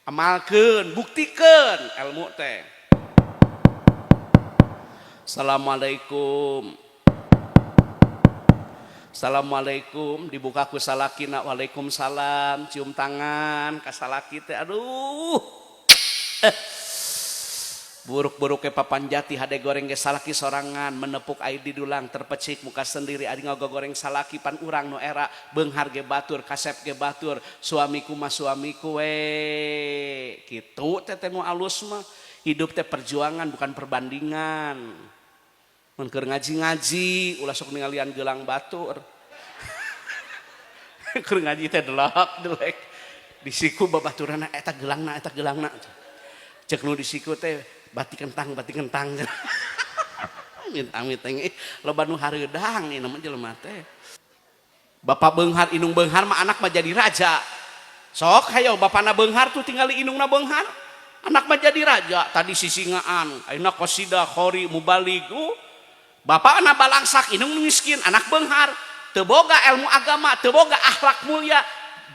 Amalkeun, buktikeun ilmu teh. Assalamualaikum. Assalamualaikum, dibuka ku salakina, waalaikumsalam, cium tangan ka salaki teh, aduh. Buruk-buruk ke papan jati hade goreng ge salaki sorangan, menepuk air di dulang terpecik muka sendiri ari ngagogoreng salaki pan urang nu era beunghar ge batur, kasep ge batur, suamiku mah suamiku we. Kitu teh teh nu alus mah. Hidup teh perjuangan bukan perbandingan. Mun keur ngaji-ngaji ulah sok ningalian gelang batur. Keur ngaji teh delak delek di siku babaturanna eta gelangna eta gelangna. Cek nu di siku teh bati kentang bati kentang. Mintang-mintang loba nu hareudang ieu mah jelema teh. Bapak beunghar indung beunghar mah anak mah jadi raja. Sok hayo bapana beunghar tuh tingali indungna beunghar. Anak mah jadi raja, tadi sisingaan, ayeuna qasidah khori mubalig. Bapak anak balangsak, indung miskin, anak beunghar, teu boga ilmu agama, teu boga akhlak mulia,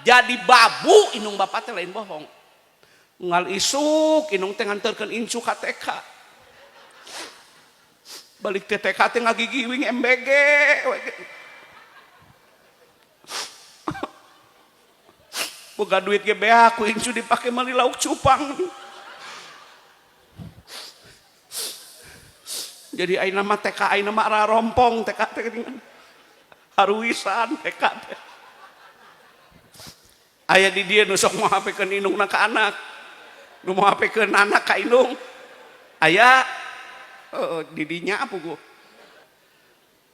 jadi babu indung bapak teh lain bohong. Ngal isuk indung teh nganterkeun incu ka TK. Balik teh TK teh ngagigiwing MBG. Boga duit ge beak ku incu dipake meuli lauk cupang. Jadi ayeuna mah TK ayeuna mah rompong TK teh haruisan TK teh. Aya di dieu nu sok mohapekeun indungna ka anak. Nu mohapekeun anak ka indung. Aya heeh di dinya puguh.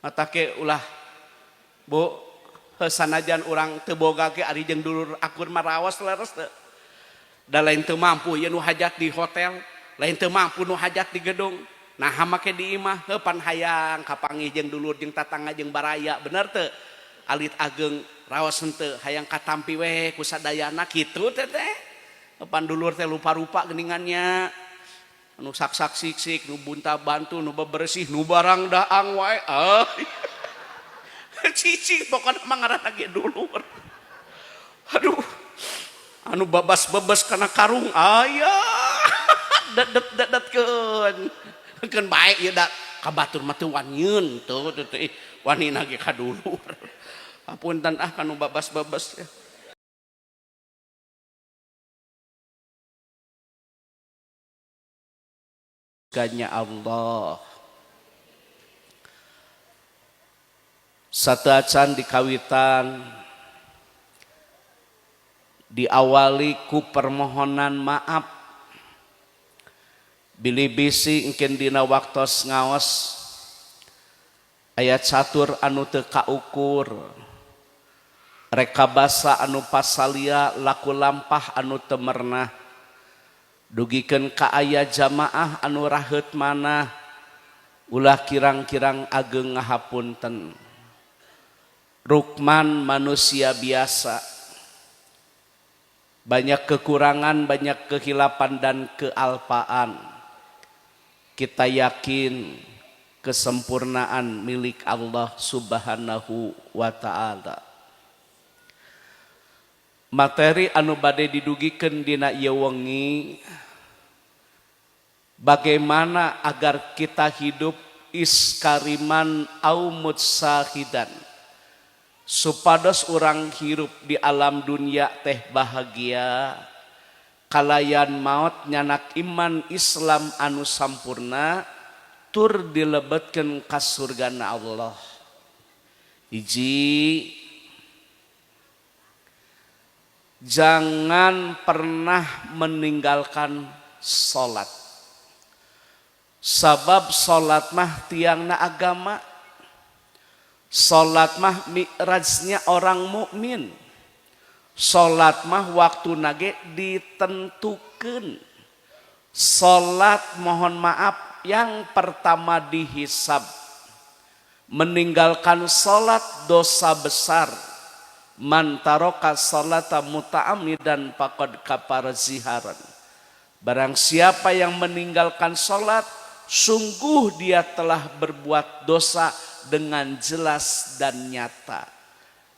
Matake ulah Bu sanajan urang teu boga ge ari jeung dulur akur mah raos leres teu. Da lain teu mampu ieu nu hajat di hotel, lain teu mampu nu hajat di gedung. Nah make di imah heuh pan hayang kapanggih jeung dulur jeung tatangga jeung baraya bener teu? Alit ageng raos henteu hayang katampi we ku sadayana kitu teh teh. Pan dulur teh lupa-rupa geuningannya. Nu sak-sak sik-sik, nu bunta bantu, nu bebersih, nu barang daang wae. Ah. Cicing pokona mah ngaranna ge dulur. Aduh. Anu babas-babas kana karung aya. Dedet-dedetkeun. Keun bae ieu da ka batur mah teu wanyeun teu teu wanina ge ka dulur. Apunten ah kanu babas-babas ya. Ganya Allah. Sateuacan di kawitan diawali ku permohonan maaf. Bilih bisi engkeun dina waktos ngaos aya catur anu teu kaukur, rekabasa anu pasalia laku lampah anu teu merenah, dugikeun ka aya jamaah anu raheut manah, ulah kirang-kirang ageng ngahapunten. Rukman manusia biasa, banyak kekurangan, banyak kehilapan dan kealpaan. Kita yakin kesempurnaan milik Allah Subhanahu wa ta'ala. Materi anu bade didugikeun dina ieu wengi, bagaimana agar kita hidup iskariman au mutsahidan, supados urang hirup di alam dunia teh bahagia, kalayan maot nyanak iman Islam anu sampurna tur dilebetkeun ka surgana Allah. Hiji, jangan pernah meninggalkan salat. Sabab salat mah tiangna agama. Salat mah mi'rajnya orang mukmin. Salat mah waktu nage ditentukan. Salat mohon maaf yang pertama dihisab. Meninggalkan salat dosa besar. Man taraka salata muta'ammidan faqad kafara ziharan. Barang siapa yang meninggalkan salat, sungguh dia telah berbuat dosa dengan jelas dan nyata.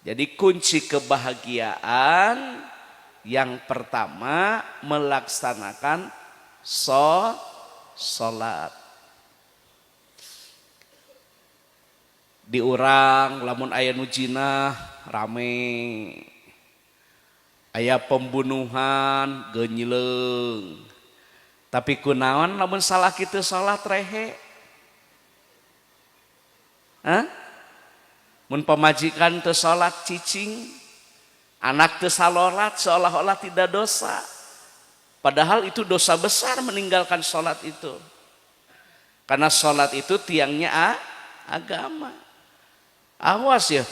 Jadi kunci kebahagiaan Yang pertama melaksanakan sholat. Di urang lamun aya nu jinah rame, aya pembunuhan geunyileung. Tapi kunaon lamun salah kitu salat rehe? Hah? Mun pamajikan teu salat cicing, anak teu salolat seolah-olah tidak dosa. Padahal itu dosa besar meninggalkan salat itu. Karena salat itu tiangnya agama. Awas ya,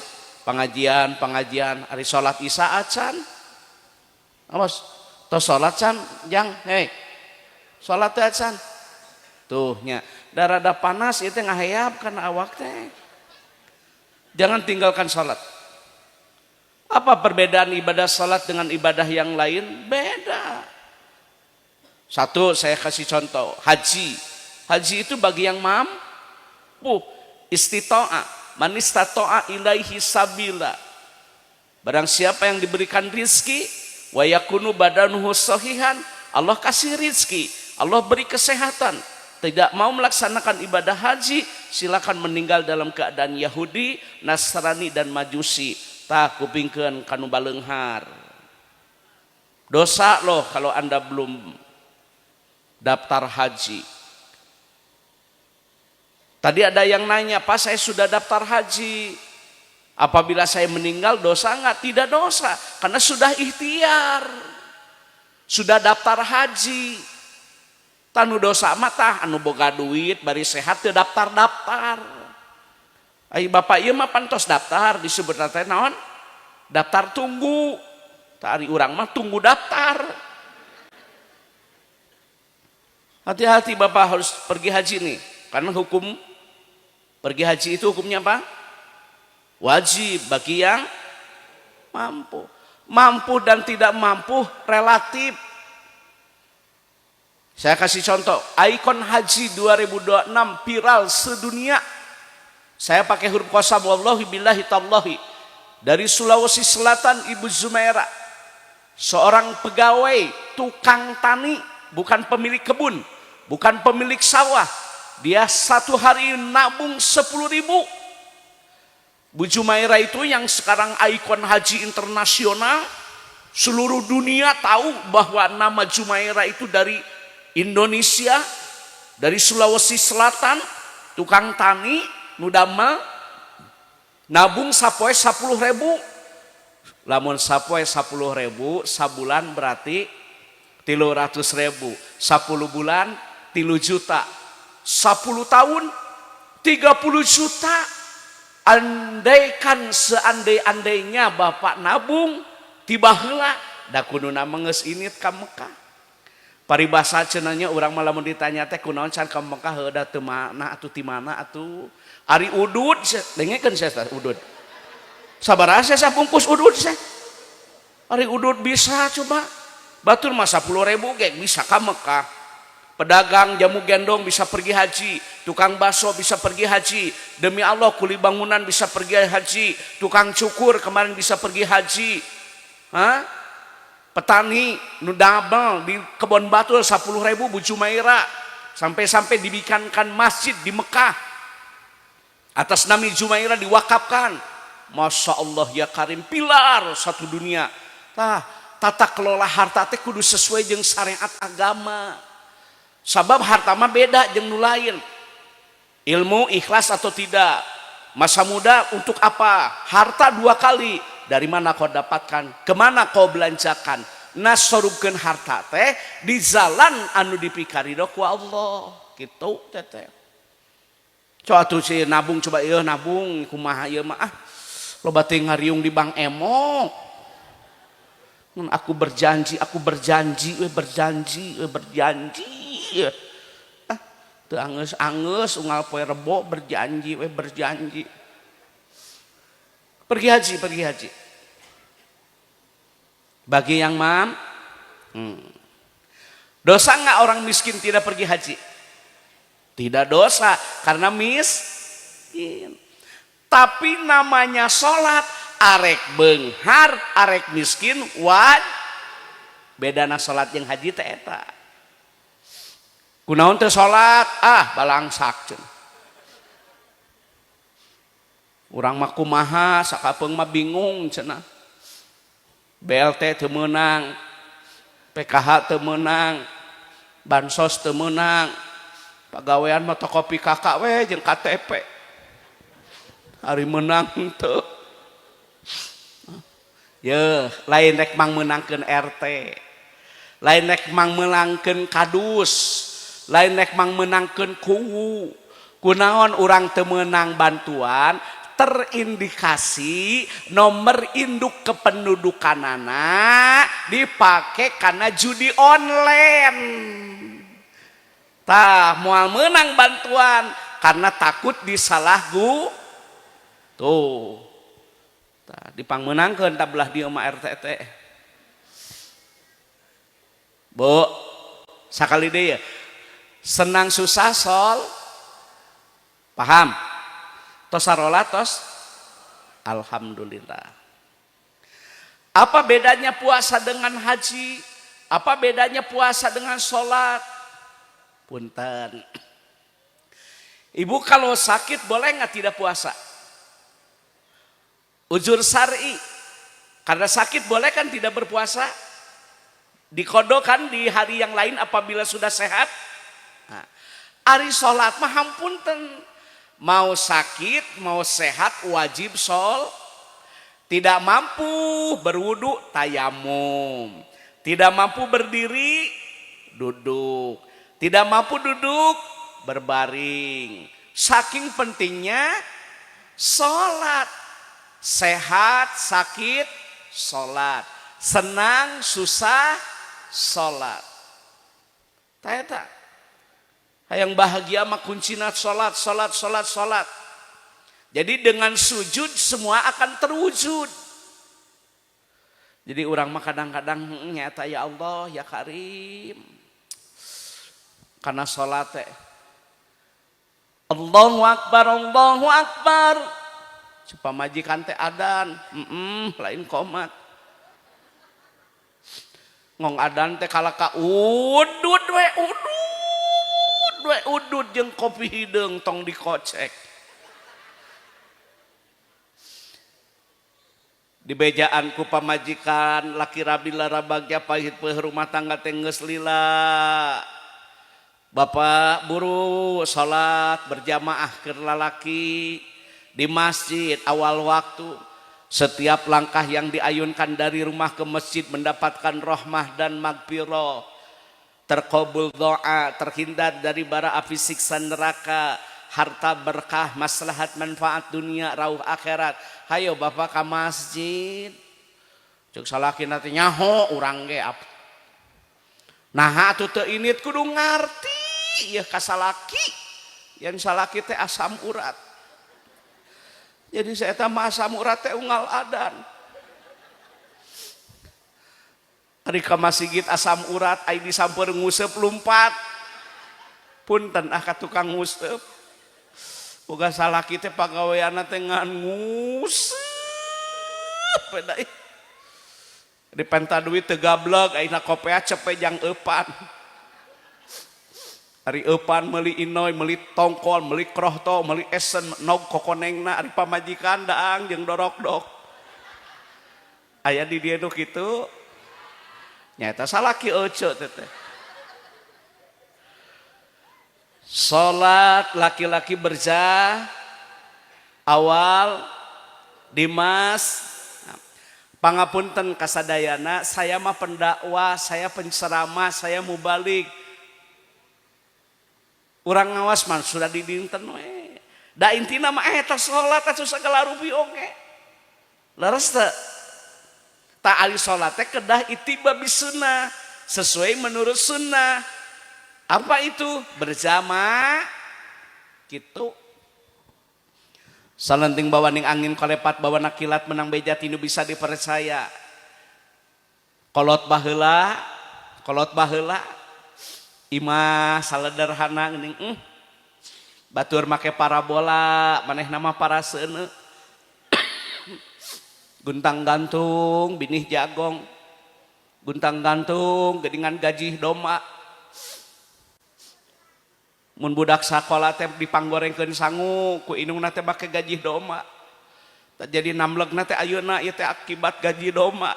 pengajian-pengajian hari salat isya acan. Awas, tos salat can, jang, hei. Salat teh acan. Tuh nya, darada panas itu ngaheyap kana awak teh. Jangan tinggalkan salat. Apa perbedaan ibadah salat dengan ibadah yang lain? Beda. Satu, saya kasih contoh, haji. Haji itu bagi yang mampu, istito'ah, man istato'a ilaihi sabila. Barang siapa yang diberikan rizki, wa yakunu badanuhu sahihan, Allah kasih rizki, Allah beri kesehatan. Tidak mau melaksanakan ibadah haji, silakan meninggal dalam keadaan Yahudi, Nasrani dan Majusi. Tah kupingkeun kanu baleunghar. Dosa loh kalau Anda belum daftar haji. Tadi ada yang nanya, "Pak, saya sudah daftar haji. Apabila saya meninggal dosa enggak?" Tidak dosa, karena sudah ikhtiar. Sudah daftar haji. Tah nu dosa mah tah anu boga duit bari sehat teu daftar-daftar. Ai bapak ieu mah pantos daftar disebut teh naon? Daftar tunggu. Tah ari urang mah tunggu daftar. Hati-hati bapak harus pergi haji nih. Karena hukum pergi haji itu hukumnya apa? Wajib bagi yang mampu. Mampu dan tidak mampu relatif. Saya kasih contoh, ikon haji 2026 viral sedunia. Saya pakai huruf qasam wallahi billahi tallahi. Dari Sulawesi Selatan, Ibu Zumaira. Seorang pegawai tukang tani, bukan pemilik kebun, bukan pemilik sawah. Dia satu hari nabung 10.000. Bu Jumaira itu yang sekarang ikon haji internasional, seluruh dunia tahu bahwa nama Jumaira itu dari Indonesia, dari Sulawesi Selatan, tukang tani, nu damel, nabung sapoe 10.000. Lamun sapoe 10.000, sabulan berarti 300.000. 10 bulan 3 juta. 10 tahun 30 juta. Andaikan seandai-andainya bapak nabung tiba heula da kuduna geus indit ka Mekah. Paribasa cenah nya urang mah lamun ditanya teh kunaon can ka Mekah, heuh da teu mana atuh, ti mana atuh. Ari udud dengekeun saya teh udud. Sabaraha saya bungkus udud saya. Ari udud bisa coba. Batur mah 10.000 ge bisa ka Mekah. Pedagang jamu gendong bisa pergi haji, tukang bakso bisa pergi haji. Demi Allah, kuli bangunan bisa pergi haji, tukang cukur kemarin bisa pergi haji. Hah? Petani nu damel di kebon batur 10.000, Bu Jumaira sampai-sampai dibikinkan masjid di Mekah atas nami Jumaira, diwakafkan. Masya Allah ya Karim, pilar satu dunia. Tah, tata kelola harta teh kudu sesuai jeung syariat agama. Sabab harta mah beda jeung nu lain. Ilmu ikhlas atau tidak? Masa muda untuk apa? Harta dua kali. Dari mana kau dapatkan? Kemana kau belanjakan? Nah, sorubkeun harta teh di jalan anu dipikarido ku Allah. Gitu teteh. Coba tuh si nabung, coba ieu nabung kumaha ieu mah, ah. Loba teh ngariung di bank emok. Aku berjanji, aku berjanji, we berjanji, we berjanji. Ah, teu angeus-angeus unggal poe Rebo berjanji, we berjanji. Pergi haji, pergi haji. Bagi yang mam, Dosa nggak orang miskin tidak pergi haji? Tidak dosa karena miskin. Tapi namanya sholat, arek benghar, arek miskin, wajib. Bedana salat jeung haji teh eta. Kunaon teu salat? Ah, balangsak cenah. Urang mah kumaha sakapeung mah bingung cenah. BLT teu meunang, PKH teu meunang, bansos teu meunang, pagawean mah tokopi KK we jeung KTP. Ari meunang teu. Yeuh, lain rek mang meunangkeun RT. Lain rek mang meunangkeun kadus, lain rek mang meunangkeun kuwu. Kunaon urang teu meunang bantuan? Terindikasi nomor induk kependudukanana dipake karena judi online. Tah moal meunang bantuan karena takut disalahgu. Tuh. Tah dipangmeunangkeun tah belah dieu mah RT teh. Bu, sakali deui ya. Senang susah sol. Paham? Tos sarolat tos? Alhamdulillah. Apa bedanya puasa dengan haji? Apa bedanya puasa dengan sholat? Punten. Ibu kalau sakit boleh nggak tidak puasa? Uzur syar'i. Karena sakit boleh kan tidak berpuasa? Dikodokan di hari yang lain apabila sudah sehat. Nah, ari sholat mah hampunten. Mau sakit, mau sehat wajib sol. Tidak mampu berwudu tayamum. Tidak mampu berdiri duduk. Tidak mampu duduk berbaring. Saking pentingnya sholat. Sehat, sakit, sholat. Senang, susah, sholat. Tah eta. Hayang bahagia mah kuncina sholat, sholat, sholat, sholat. Jadi dengan sujud semua akan terwujud. Jadi orang mah kadang-kadang nyata ya Allah ya Karim. Karena sholat teh. Allahu Akbar, Allahu Akbar. Ceuk pamajikan teh adan, lain komat. Ngong adan teh kalaka udud we udud we udud jeung kopi hideung tong dikocek. Dibejaan ku pamajikan laki rabi larabagya pahit peuh rumah tangga teh geus lila. Bapak buru salat berjamaah keur lalaki di masjid awal waktu. Setiap langkah yang diayunkan dari rumah ke masjid mendapatkan rahmah dan magfirah. Terkabul doa, terhindar dari bara api siksa neraka, harta berkah, maslahat manfaat dunia, rauh akhirat. Hayo bapak ke masjid. Cek salaki nanti nyaho urang ge apa. Nah atuh teu init kudu ngarti ieu ka salaki. Yang salaki teh asam urat. Jadi saya mah asam urat teh unggal adan. Ari ka masjid asam urat ai disamper nguseup lumpat. Punten ah ka tukang nguseup. Boga salaki teh pagaweanna teh ngan nguseup beda ih. Dipenta duit teu gablek ayeuna kopea cepe jang eupan. Ari eupan meuli inoy, meuli tongkol, meuli krohto, meuli esen, nog kokonengna ari pamajikan daang jeung dorokdok. Aya di dieu nu kitu. Nyata salaki euceu teh. Salat laki-laki berjah awal dimas. Pangapunten kasadayana, saya mah pendakwah, saya penceramah, saya mubalik. Urang ngawas mah sudah di dinten we. Da intina mah eta salat atuh sagala rupi oge. Leres teu? Ta ari salat teh kedah itiba bisunnah, sesuai menurut sunnah. Apa itu? Berjamaah gitu. Salenting bawaning angin kolepat bawa kilat menang beja tinu bisa dipercaya. Kolot baheula imah salederhana geuning batur make parabola manehna mah paraseuneu. Guntang gantung binih jagong. Guntang gantung geuningan gaji domba. Mun budak sakola teh dipanggorengkeun sangu ku indungna teh make gaji domba. Tak jadi namlegna teh ayeuna ieu teh akibat gaji domba.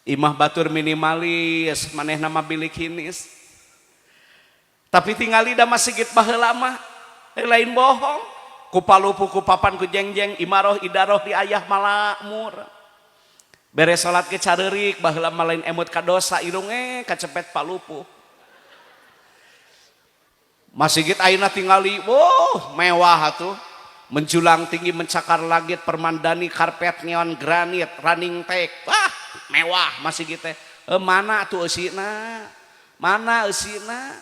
Imah batur minimalis, manehna mah bilik hinis. Tapi tingali da masjid baheula mah lain bohong. Ku palupu ku papan ku jengjeng imaroh idaroh di ayah malakmur. Beres salat ke careurik baheula mah lain emut ka dosa irung kacepet palupu. Masjid ayeuna tingali, wow, mewah atuh. Menjulang tinggi mencakar langit, permandani karpet neon granit, running take. Wah, mewah masjid teh. Mana atuh eusina? Mana eusina?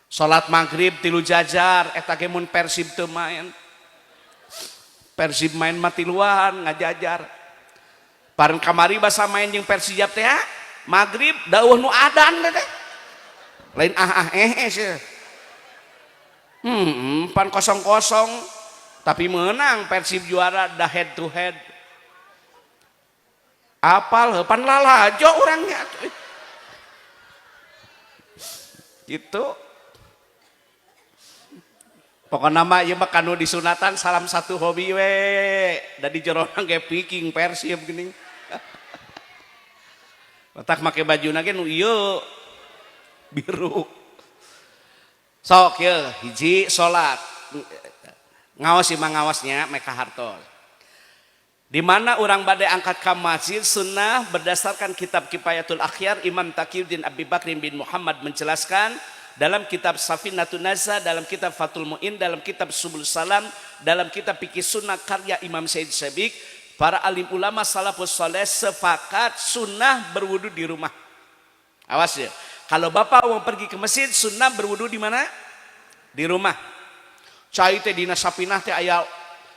Salat maghrib tilu jajar eta ge mun Persib teu main. Persib main mah tiluan ngajajar. Bareng kamari basa main jeung Persijap teh maghrib dauh nu adan teh. Lain ah ah eh eh sih. Pan 0-0 tapi menang Persib juara dah head to head. Apal pan lalajo orangnya tuh. Gitu. Pokokna mah ieu mah kanu disunatan salam satu hobi we. Da di jero ge Viking Persib geuning. Letak make bajuna ge nu ieu biru. Sok ye hiji salat. Ngaos imah ngawasnya meka hartos. Di mana orang badai angkat ke masjid sunnah berdasarkan kitab Kifayatul Akhyar Imam Taqiyuddin Abi Bakrin bin Muhammad menjelaskan dalam kitab Safinatun Najah, dalam kitab Fathul Mu'in, dalam kitab Subul Salam, dalam kitab Fikih Sunnah karya Imam Said Sabiq, para alim ulama salafus saleh sepakat sunnah berwudu di rumah. Awas ya. Kalau bapak mau pergi ke masjid, sunnah berwudu di mana? Di rumah. Cai teh dina sapinah teh aya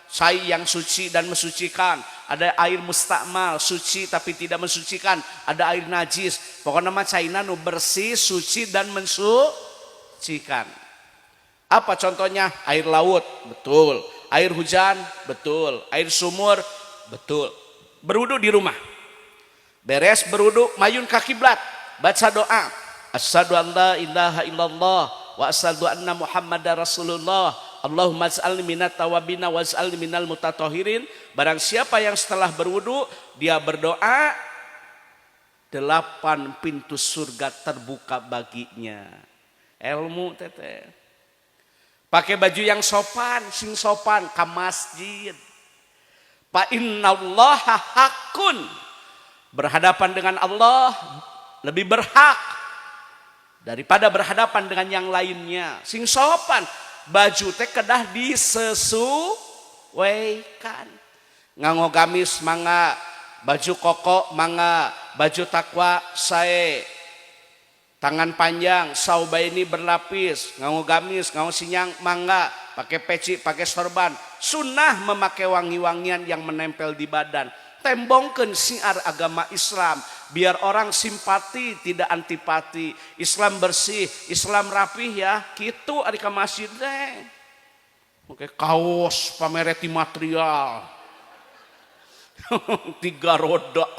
cai yang suci dan mensucikan, ada air mustakmal suci tapi tidak mensucikan, ada air najis. Pokoknya mah caina nu bersih, suci dan mensucikan. Apa contohnya? Air laut, betul. Air hujan, betul. Air sumur, betul. Berwudu di rumah. Beres berwudu, mayun ka kiblat, baca doa. Asyhadu an la ilaha illallah wa asyhadu anna Muhammadar Rasulullah. Allahumma ij'alni minat tawabina waj'alni minal mutatahhirin. Barang siapa yang setelah berwudu dia berdoa, 8 pintu surga terbuka baginya. Ilmu teteh. Pakai baju yang sopan, sing sopan ke masjid. Fa innallaha hakun. Berhadapan dengan Allah lebih berhak daripada berhadapan dengan yang lainnya. Sing sopan, baju teh kedah disesuaikan. Nganggo gamis mangga, baju koko mangga, baju takwa sae, tangan panjang, saubaini berlapis, nganggo gamis, nganggo sinyang mangga, pakai peci, pakai sorban. Sunnah memakai wangi-wangian yang menempel di badan. Tembongkeun syiar agama Islam biar orang simpati tidak antipati. Islam bersih, Islam rapih ya, kitu ari ka masjid teh. Pakai kaos pamereti material. 3 roda.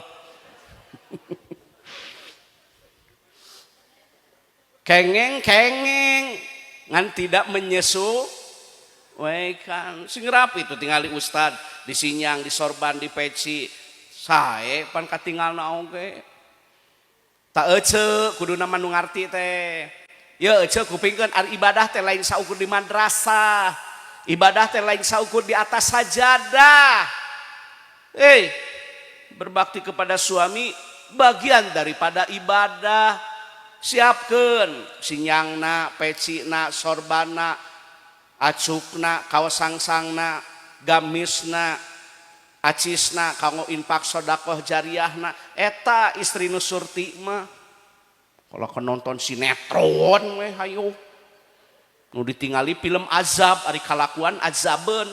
Kengeng-kengeng ngan tidak menyesuaikan. Sing rapi itu tingali ustad disinyang, disorban, dipeci. Sae pan katinggalna oge. Tak ece kuduna mah nu ngarti teh. Ye ece kupingkeun ari ibadah teh lain saukur di madrasah. Ibadah teh lain saukur di atas sajadah. Berbakti kepada suami bagian daripada ibadah. Siapkeun sinyangna, pecina, sorbana, acukna, kaos sangsangna, gamisna, acisna, kanggo infak sedekah jariahna. Eta istri nu surti mah. Kalau nonton sinetron we hayu. Nu ditingali film azab, ari kalakuan azabeun.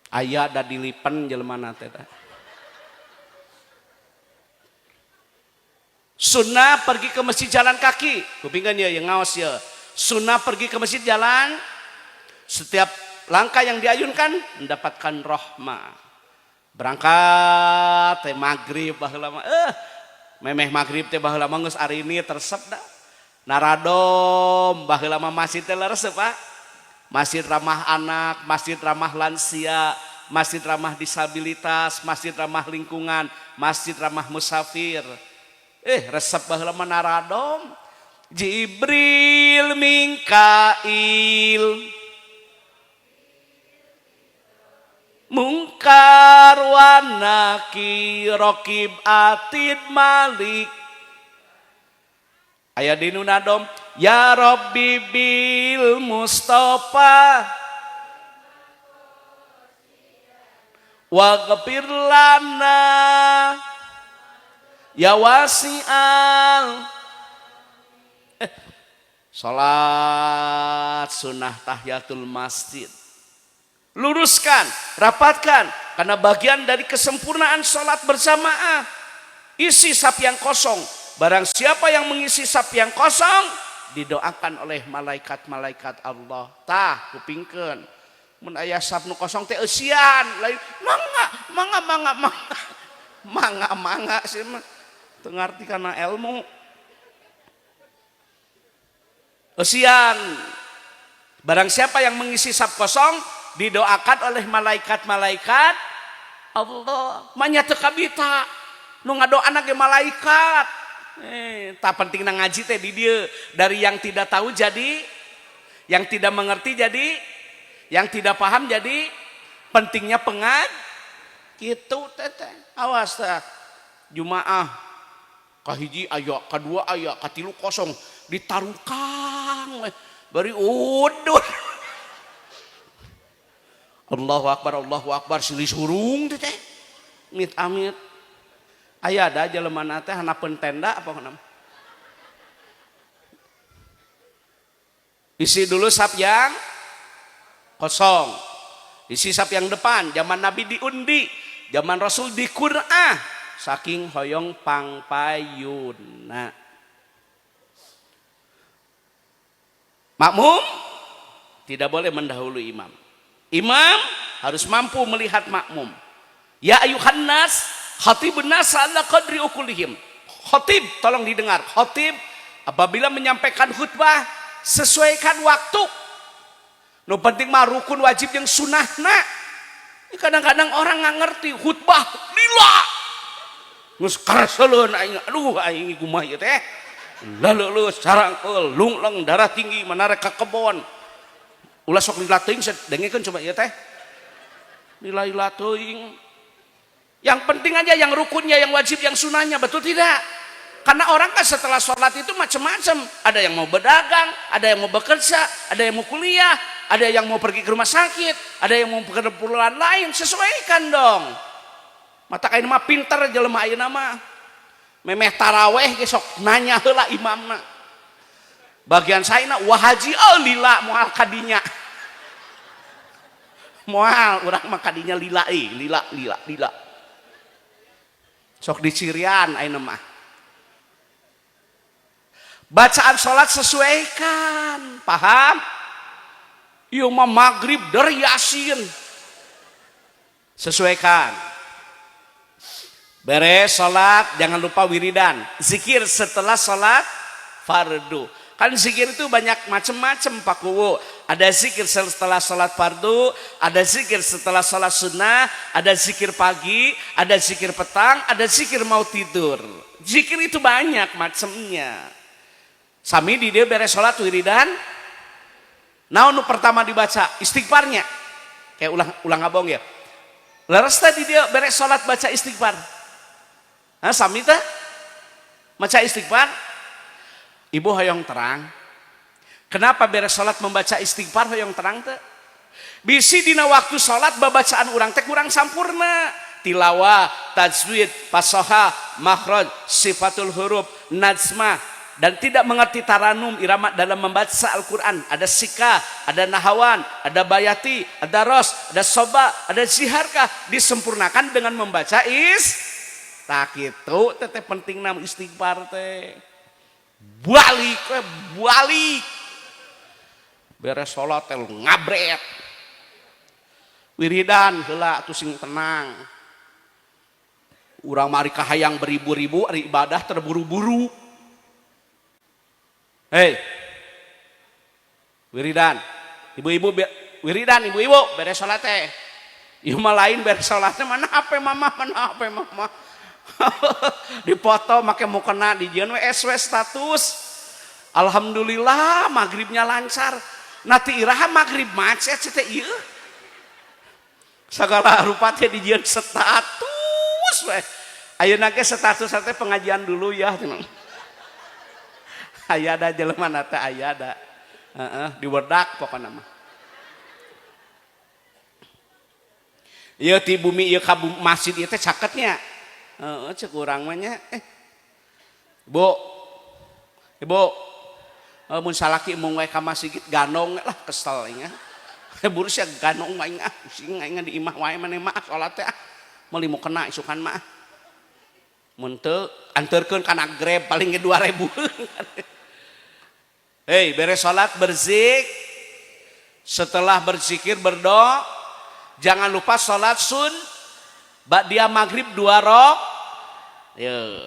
Aya da dilipen jelema teh. Sunnah pergi ke masjid jalan kaki. Kupingkeun ya yang ngaos ya. Sunnah pergi ke masjid jalan. Setiap langkah yang diayunkan mendapatkan rahmah. Berangkat teh maghrib baheula mah memeh maghrib teh baheula mah geus arini tersep da. Naradom baheula mah masjid teh leres Pak. Masjid ramah anak, masjid ramah lansia, masjid ramah disabilitas, masjid ramah lingkungan, masjid ramah musafir. Resep baheula mah naradom. Jibril Mikail Mungkar wa Nakir Raqib Atid Malik. Aya di nu nadom ya Rabbi bil Mustafa waghfir lana ya wasi'al. Salat sunnah tahiyatul masjid. Luruskan, rapatkan, karena bagian dari kesempurnaan salat berjamaah. Isi saf yang kosong. Barang siapa yang mengisi saf yang kosong, didoakan oleh malaikat-malaikat Allah. Tah, kupingkeun. Mun aya saf nu kosong teh eusian, lain mangga, mangga, mangga, mangga. Mangga, mangga sih mah. Teu ngarti kana ilmu. Eusian. Barang siapa yang mengisi saf kosong, didoakan oleh malaikat-malaikat Allah. Manya teu kabita nu ngadoana ge malaikat. Tak penting na ngaji teh di dieu. Dari yang tidak tahu jadi, yang tidak mengerti jadi, yang tidak paham jadi, pentingnya pengad gitu teteh. Awas tah Jumaah kahiji aya, kadua aya, katilu kosong, ditarukang bari udud. Allahu akbar, Allahu akbar, silih surung teh. Mit amit. Aya da jelema teh hanapeun tenda apa kana? Isi dulu saf yang kosong. Isi saf yang depan, zaman Nabi diundi, zaman Rasul diqur'ah, saking hoyong pangpayuna. Makmum tidak boleh mendahului imam. Imam harus mampu melihat makmum. Ya ayuhan nas, khatibun nas ala qadri ukulihim. Khatib, tolong didengar. Khatib apabila menyampaikan khutbah sesuaikan waktu. Nu penting mah rukun wajib yang sunahna. Kadang-kadang orang nggak ngerti khutbah lila. Geus kareseleun aing, aduh aing kumaha ieu teh. Lalu sarangkeul lungleng darah tinggi manarek ka kebon. Ulah sok lila teuing dengekeun coba ieu teh. Lila-lila teuing. Yang penting aja yang rukunnya, yang wajib, yang sunahnya, betul tidak? Karena orang kan setelah sholat itu macam-macam. Ada yang mau berdagang, ada yang mau bekerja, ada yang mau kuliah, ada yang mau pergi ke rumah sakit, ada yang mau ke keperluan lain. Sesuaikan dong. Mata kain mah pinter jelema ayeuna mah. Memeh taraweh ge sok nanya heula imamna. Bagian saya wah haji oh lila moal kadinya. Moal urang mah kadinya lila euy, lila lila lila. Sok dicirian ayeuna mah. Bacaan sholat sesuaikan, paham? Ieu mah maghrib dari Yasin. Sesuaikan. Beres sholat, jangan lupa wiridan. Zikir setelah sholat fardu. Kan zikir itu banyak macam-macam Pak Kuwu. Ada zikir setelah sholat fardu, ada zikir setelah sholat sunnah, ada zikir pagi, ada zikir petang, ada zikir mau tidur. Zikir itu banyak macamnya. Sami di dia beres sholat wiridan. Naon nu pertama dibaca istighfarnya. Kayak ulang ulang ngabong ya. Leres tadi dia beres sholat baca istighfar. Hah, sami teh maca istighfar. Ibu hoyong terang. Kenapa beres sholat membaca istighfar hoyong terang teh? Bisi dina waktu sholat babacaan urang teh kurang sampurna. Tilawah, tajwid, fasoha, makhraj, sifatul huruf, najmah, dan tidak mengerti taranum irama dalam membaca Al-Quran. Ada sika, ada nahawan, ada bayati, ada ros, ada soba, ada ziharkah, disempurnakan dengan membaca is. Tak itu teteh penting nama istighfar teh. Balik, balik. Beres sholat teh ngabret. Wiridan heula atuh sing tenang. Urang mari kahayang beribu-ribu, ari ibadah terburu-buru. Hei, wiridan, ibu-ibu, wiridan ibu-ibu, beres sholat teh. Ieu mah lain beres sholatnya, mana HP mama, mana HP mama. Dipoto make mukena dijieun we SW status. Alhamdulillah maghribnya lancar. Nanti iraha maghrib macet teh ieu. Segala rupa teh dijieun status we. Ayeuna ge status teh pengajian dulu ya. Aya da jelema teh, aya da. Heeh, diwedak pokona mah. Ieu ti bumi ieu ka masjid ieu teh caketnya. Heeh, cek urang mah nya. Bu. Ibu. Mun salaki mung wae ka masjid ganong lah, kesel aing. Buru sia ganong wae ah, sing aing di imah wae maneh mah salat teh ah. Meuli mukena isukan mah. Mun teu anterkeun kana Grab paling ge 2000. Hei, beres salat berzik. Setelah berzikir berdoa, jangan lupa salat sun ba'dia maghrib 2 rok. Ya.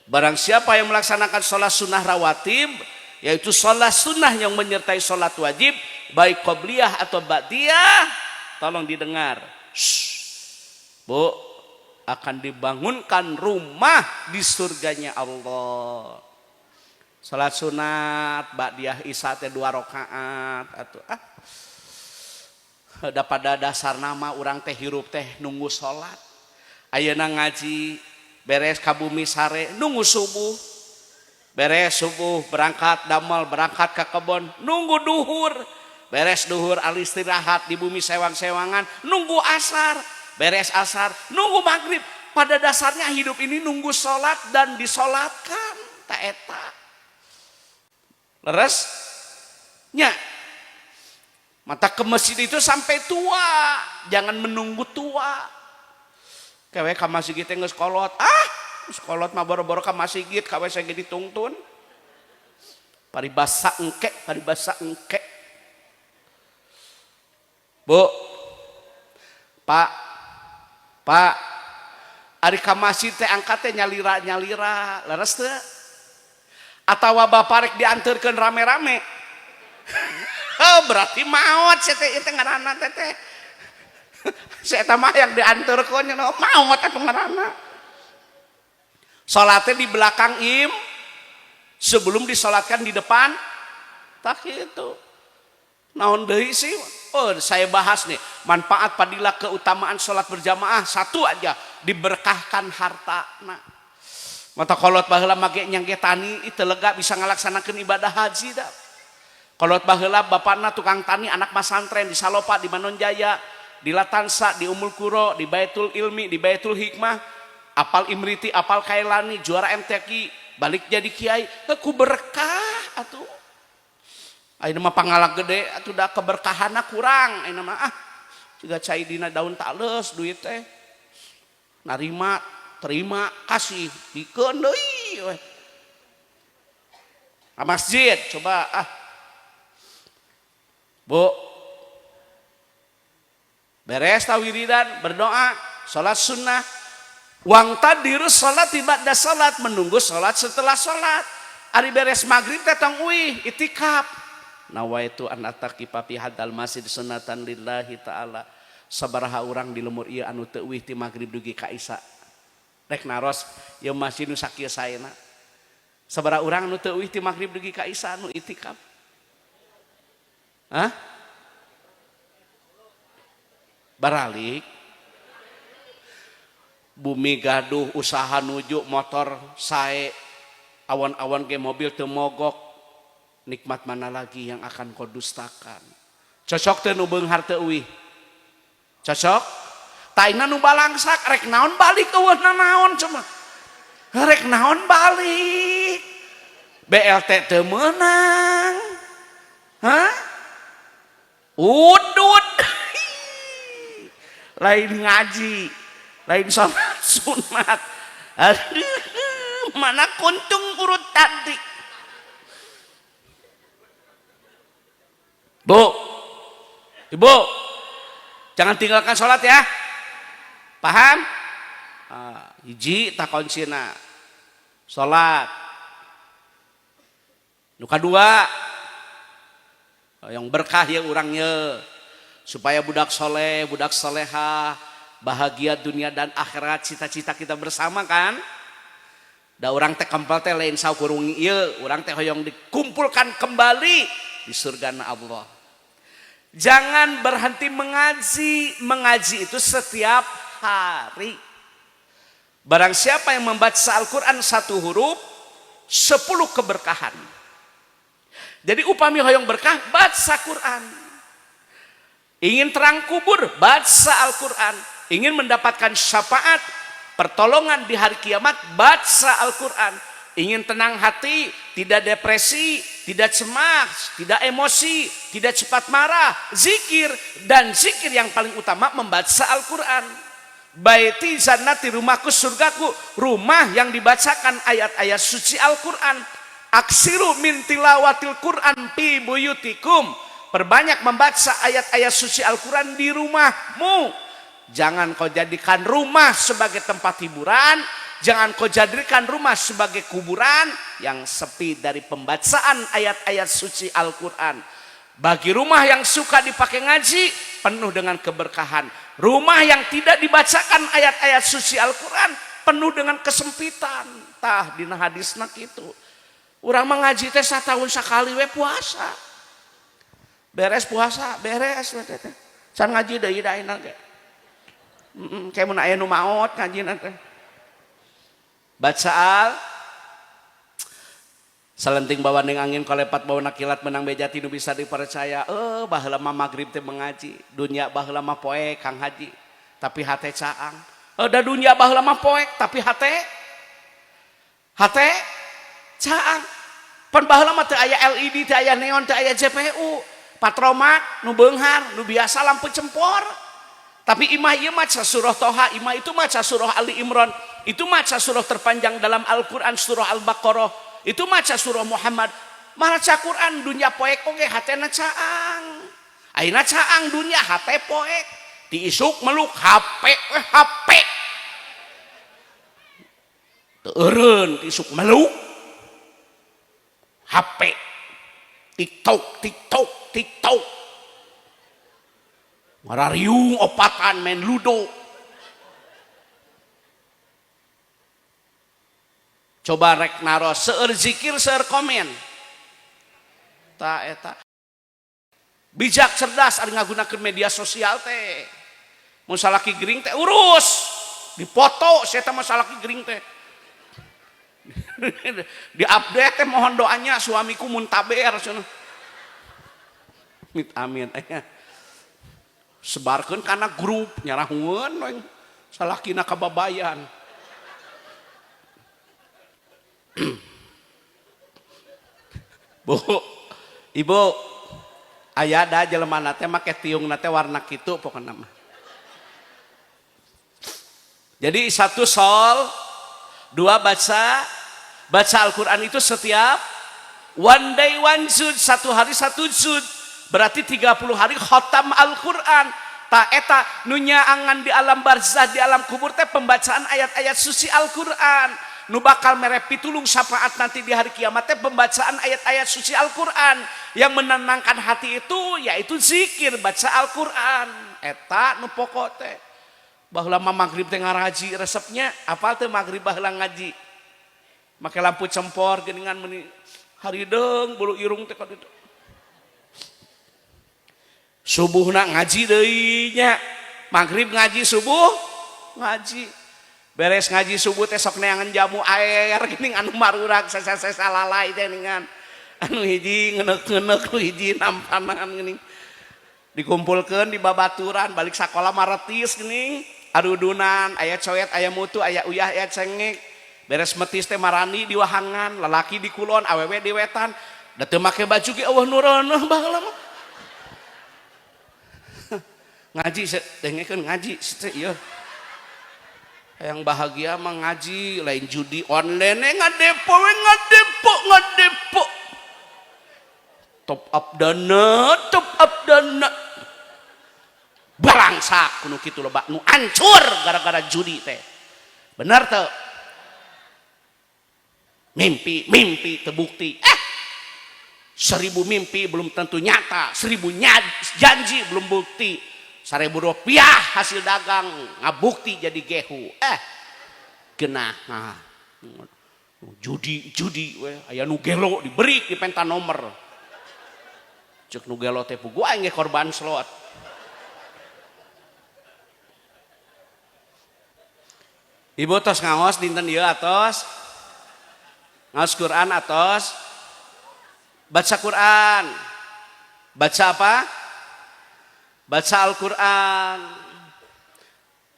Barang siapa yang melaksanakan salat sunnah rawatib, yaitu salat sunnah yang menyertai salat wajib, baik qobliyah atau ba'diyah, tolong didengar. Shh. Bu, akan dibangunkan rumah di surganya Allah. Salat sunat ba'diyah isya teh 2 rakaat atuh ah. Da pada dasar nama urang teh hirup teh nunggu salat. Ayeuna ngaji beres ka bumi sare nunggu subuh. Beres subuh berangkat damel, berangkat ke kebon nunggu duhur. Beres duhur istirahat di bumi sewang-sewangan nunggu asar. Beres asar nunggu maghrib. Pada dasarnya hidup ini nunggu salat dan disolatkan. Ta eta. Leres? Nya. Mata ke masjid itu sampai tua, jangan menunggu tua. Kewe ka masjid teh geus kolot. Ah, geus kolot mah boro-boro ka masjid, ka WC ge ditungtun. Paribasa engke, paribasa engke. Bu. Pak. Pak. Ari ka masjid teh angkat teh nyalira-nyalira, leres teu? Atawa bapak rek dianterkeun rame-rame. Oh, berarti maot sia teh, ieu teh ngaranna teh teh. Si eta mah yang dianterkeun nya maot atuh ngaranna. Salatnya di belakang im sebelum disolatkan di depan, tak gitu. Naon deui sih? Oh, saya bahas nih manfaat fadilah keutamaan salat berjamaah, satu aja, diberkahkan harta. Mata kolot baheula mage nyangge tani itu lega bisa ngalaksanakeun ibadah haji dah. Kolot baheula bapakna tukang tani, anak masantren di Salopa, di Manonjaya, di Latansa, di Umul Kuro, di Baitul Ilmi, di Baitul Hikmah, apal Imriti, apal Kailani, juara MTQ, balik jadi kiai, ku berkah atuh. Ayeuna mah pangalak gede atuh da keberkahanna kurang, ayeuna mah ah jiga cai dina daun tales duit teh. Narima, terima, kasih, dikeun deui we. Ka masjid coba ah. Bu, beres tawiridan, berdoa, sholat sunnah. Wang tadiru sholat ba'da sholat, menunggu sholat setelah sholat. Ari beres maghrib teh tong uih itikaf. Nawaitu an atakifa fi hadzal masjid sunnatan lillahi ta'ala. Sabaraha urang di lemur ieu anu teu uih ti maghrib dugi ka isya. Rek naros ieu masjid nu sakieu saena. Sabaraha urang anu teu uih ti maghrib dugi ka isya anu itikaf? Hah? Baralik bumi gaduh usaha nuju motor sae awan-awan ge mobil teu mogok, nikmat mana lagi yang akan kau dustakan? Cocok teu nu beunghar teu uih? Cocok taina nu balangsak rek naon balik, eueuh naon cuma rek naon balik, BLT teu meunang. Hah? Udud lain ngaji, lain sholat sunat. Aduh, mana kuntung urut tadi. Bu, ibu, jangan tinggalkan sholat ya. Paham? Ah, Hiji tak kuncina salat. Nu kadua yang berkah ya urangnya supaya budak soleh, budak soleha, bahagia dunia dan akhirat, cita-cita kita bersama kan. Da urang teh kempel teh lain saukur wengi ieu, urang teh hoyong dikumpulkan kembali di surga Allah. Jangan berhenti mengaji, mengaji itu setiap hari. Barang siapa yang membaca Al-Quran satu huruf, 10 keberkahan. Jadi upami hoyong berkah, baca Quran. Ingin terang kubur, baca Al-Quran. Ingin mendapatkan syafaat, pertolongan di hari kiamat, baca Al-Quran. Ingin tenang hati, tidak depresi, tidak cemas, tidak emosi, tidak cepat marah, zikir. Dan zikir yang paling utama membaca Al-Quran. Baiti jannati, rumahku surgaku, rumah yang dibacakan ayat-ayat suci Al-Quran. Aksiru min tilawatil Quran fi buyutikum. Perbanyak membaca ayat-ayat suci Al-Quran di rumahmu. Jangan kau jadikan rumah sebagai tempat hiburan, jangan kau jadikan rumah sebagai kuburan yang sepi dari pembacaan ayat-ayat suci Al-Quran. Bagi rumah yang suka dipakai ngaji, penuh dengan keberkahan. Rumah yang tidak dibacakan ayat-ayat suci Al-Quran, penuh dengan kesempitan. Tah, dina hadisna kitu. Urang mengaji teh setahun sekali we puasa. Beres puasa, beres we teh. Can ngaji deui da ayeuna ge. Kayak mun aya nu maot ngaji teh. Baca salenting bawaning angin kolepat bawa kilat menang beja ti nu bisa dipercaya. Baheula mah magrib teh mengaji, dunia baheula mah poek Kang Haji, tapi hate caang. Da dunia baheula mah poek tapi hate hate caang. Pan baheula mah teu aya LED, teu aya neon, teu aya JPU, patromak nu beunghar, nu biasa lampu cempor. Tapi imah ieu maca surah Toha, imah itu maca surah Ali Imran, itu maca surah terpanjang dalam Al-Qur'an, surah Al-Baqarah, itu maca surah Muhammad. Maca Quran dunia poek oge hatena caang. Ayeuna caang dunia, hate poek. Ti isuk meluk HP we HP. Teu eureun ti isuk meluk HP. TikTok, TikTok, TikTok. Ngarariung opatan main ludo. Coba rek naros seueur zikir seueur komen. Ta eta. Bijak cerdas ari ngagunakeun media sosial teh. Mun salaki gering teh urus. Dipoto sia teh mah salaki gering teh. Di-update teh mohon doanya suamiku muntaber cenah. Amit amin aya. Sebarkeun kana grup nyarahueun we salakina kababayan. Bu, ibu, aya da jelema teh make tiung teh warna kitu pokona mah. Jadi satu sol, dua baca, baca Al-Quran itu setiap one day one juz, satu hari satu juz, berarti 30 hari khatam Al-Quran. Ta eta nu nyaangan di alam barzah, di alam kubur teh pembacaan ayat-ayat suci Al-Quran. Nu bakal mere pitulung syafaat nanti di hari kiamat teh pembacaan ayat-ayat suci Al-Quran. Yang menenangkan hati itu yaitu zikir, baca Al-Quran. Eta nu pokok teh. Baheula mah maghrib teh ngaraji resepnya, apal teh maghrib baheula ngaji. Make lampu cempor geuningan meuni harideung bulu irung teh kaditu. Subuhna ngaji deui nya. Maghrib ngaji, subuh ngaji. Beres ngaji subuh teh sok neangan jamu air geuning anu marurak sesa-sesa lalai teh geuningan. Anu hiji ngenek-ngenek, nu hiji nampanan geuning. Dikumpulkeun di babaturan balik sakola maretis geuning. Arudunan aya coet, aya mutu, aya uyah, aya cengek. Beres metis teh marani di wahangan, lalaki di kulon, awewe di wetan. Da teu make baju ge eueuh nu reuneuh baheula mah. Ngaji dengekeun ngaji teh ieu. Yang bahagia mah ngaji, lain judi online, ngadepo we ngadepo ngadepo. Top up dana, top up dana. Barangsak kuno kitu loba nu ancur gara-gara judi teh. Bener tuh? Mimpi, mimpi terbukti. 1000 mimpi belum tentu nyata, 1000 janji belum bukti. 1000 rupiah hasil dagang ngabukti jadi gehu. Genah. Nah, judi, judi we aya nu gelo diberi di penta nomor. Cek nu gelo teh pugu aing ge korban slot. Ibu tos ngaos dinten ieu atos? Ngaos Quran atos? Baca Quran. Baca apa? Baca Al-Quran.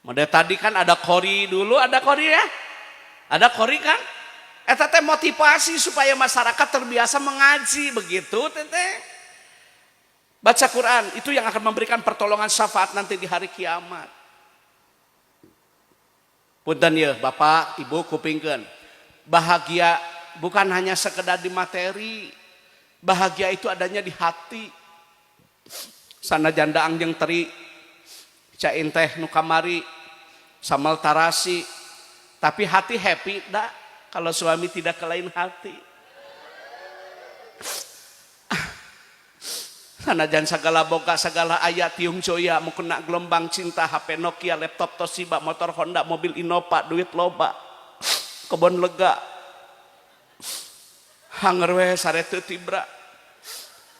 Model tadi kan ada kori dulu, ada kori ya? Ada kori kan? Eta teh motivasi supaya masyarakat terbiasa mengaji begitu teteh. Baca Quran itu yang akan memberikan pertolongan syafaat nanti di hari kiamat. Punten ya Bapak, Ibu kupingkeun. Bahagia bukan hanya sekedar di materi. Bahagia itu adanya di hati. Sanajan daang jeung teri, cain teh nu kamari, sambal tarasi, tapi hati happy dah kalau suami tidak ke lain hati. Sanajan segala boga segala aya tiung joya mau kena gelombang cinta HP Nokia, laptop Toshiba, motor Honda, mobil Innova, duit loba, kebon lega, hanger we sare teu tibra,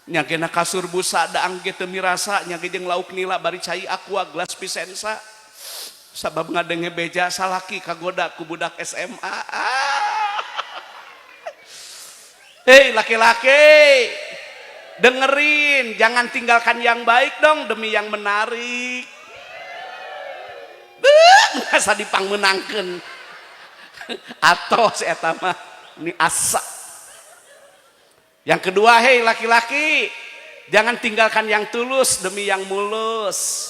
nyagena kasur busa daang ge teu mirasa, nyage jeung lauk nila bari cai aqua gelas Pisensa, sabab ngadenge beja salaki kagoda ku budak SMA. Hei laki-laki, dengerin, jangan tinggalkan yang baik dong demi yang menarik. Masa dipangmenangkeun. Atos eta mah ini asa. Yang kedua, hei laki-laki, jangan tinggalkan yang tulus demi yang mulus.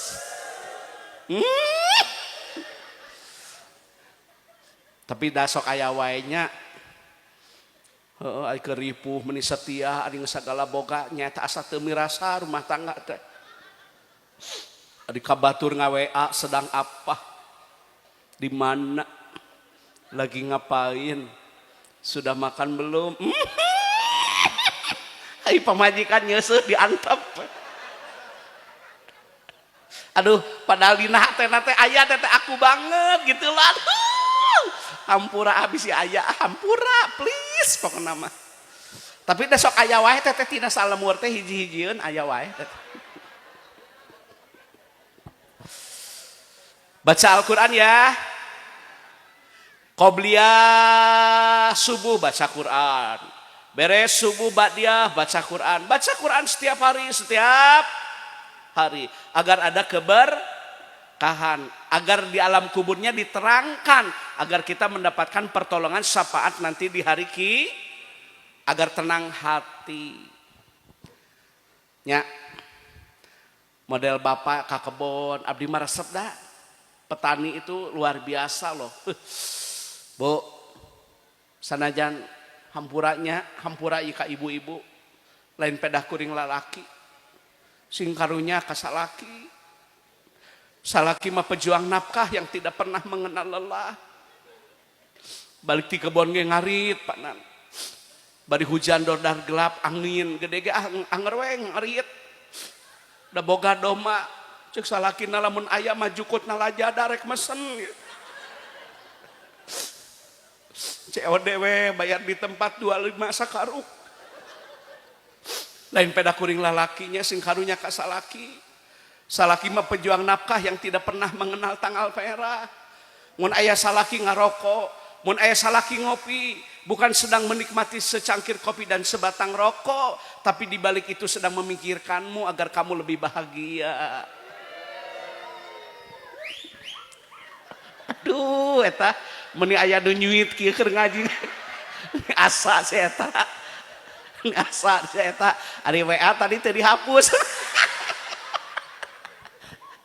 Tapi da sok aya wae nya. Heeh, ai keur ripuh meuni setia ari sagala boga nyaeta asa teu mirasa rumah tangga teh. Ari kabatur nga-WA sedang apa? Di mana? Lagi ngapain? Sudah makan belum? Ai pamajikan nyeuseuh diantep. Aduh, padahal dina hatena teh aya teh aku banget gitu lah. Aduh, hampura abis si aya, hampura please pokokna mah. Tapi da sok aya wae teh tina salemur teh hiji-hijieun aya wae teh. Baca Al-Qur'an ya. Qobliyah subuh baca Quran. Beres subuh ba'diyah baca Quran. Baca Quran setiap hari agar ada keberkahan, agar di alam kuburnya diterangkan, agar kita mendapatkan pertolongan syafaat nanti di hari ki, agar tenang hati. Nya model bapak ka kebon, abdi mah resep dah. Petani itu luar biasa loh. Bu, sanajan hampuranya, hampura ieu ka ibu-ibu, lain pedah kuring lalaki, sing karunya ka salaki. Salaki mah pejuang nafkah yang tidak pernah mengenal lelah. Balik ti kebon ge ngarit panan. Bari hujan dordar gelap, angin gede ge anger we ngarit. Da boga doma, cek salakina lamun aya mah jukut nalajada rek mesen. COD we bayar di tempat 25 sakaruk. Lain peda kuring lalakinya sing karunya ka salaki. Salaki mah pejuang nafkah yang tidak pernah mengenal tanggal merah. Mun aya salaki ngarokok, mun aya salaki ngopi, bukan sedang menikmati secangkir kopi dan sebatang rokok, tapi di balik itu sedang memikirkanmu agar kamu lebih bahagia. Aduh, eta meni aya nu nyuit kieu keur ngaji. Asa si eta. Asa si eta. Ari WA tadi teu dihapus.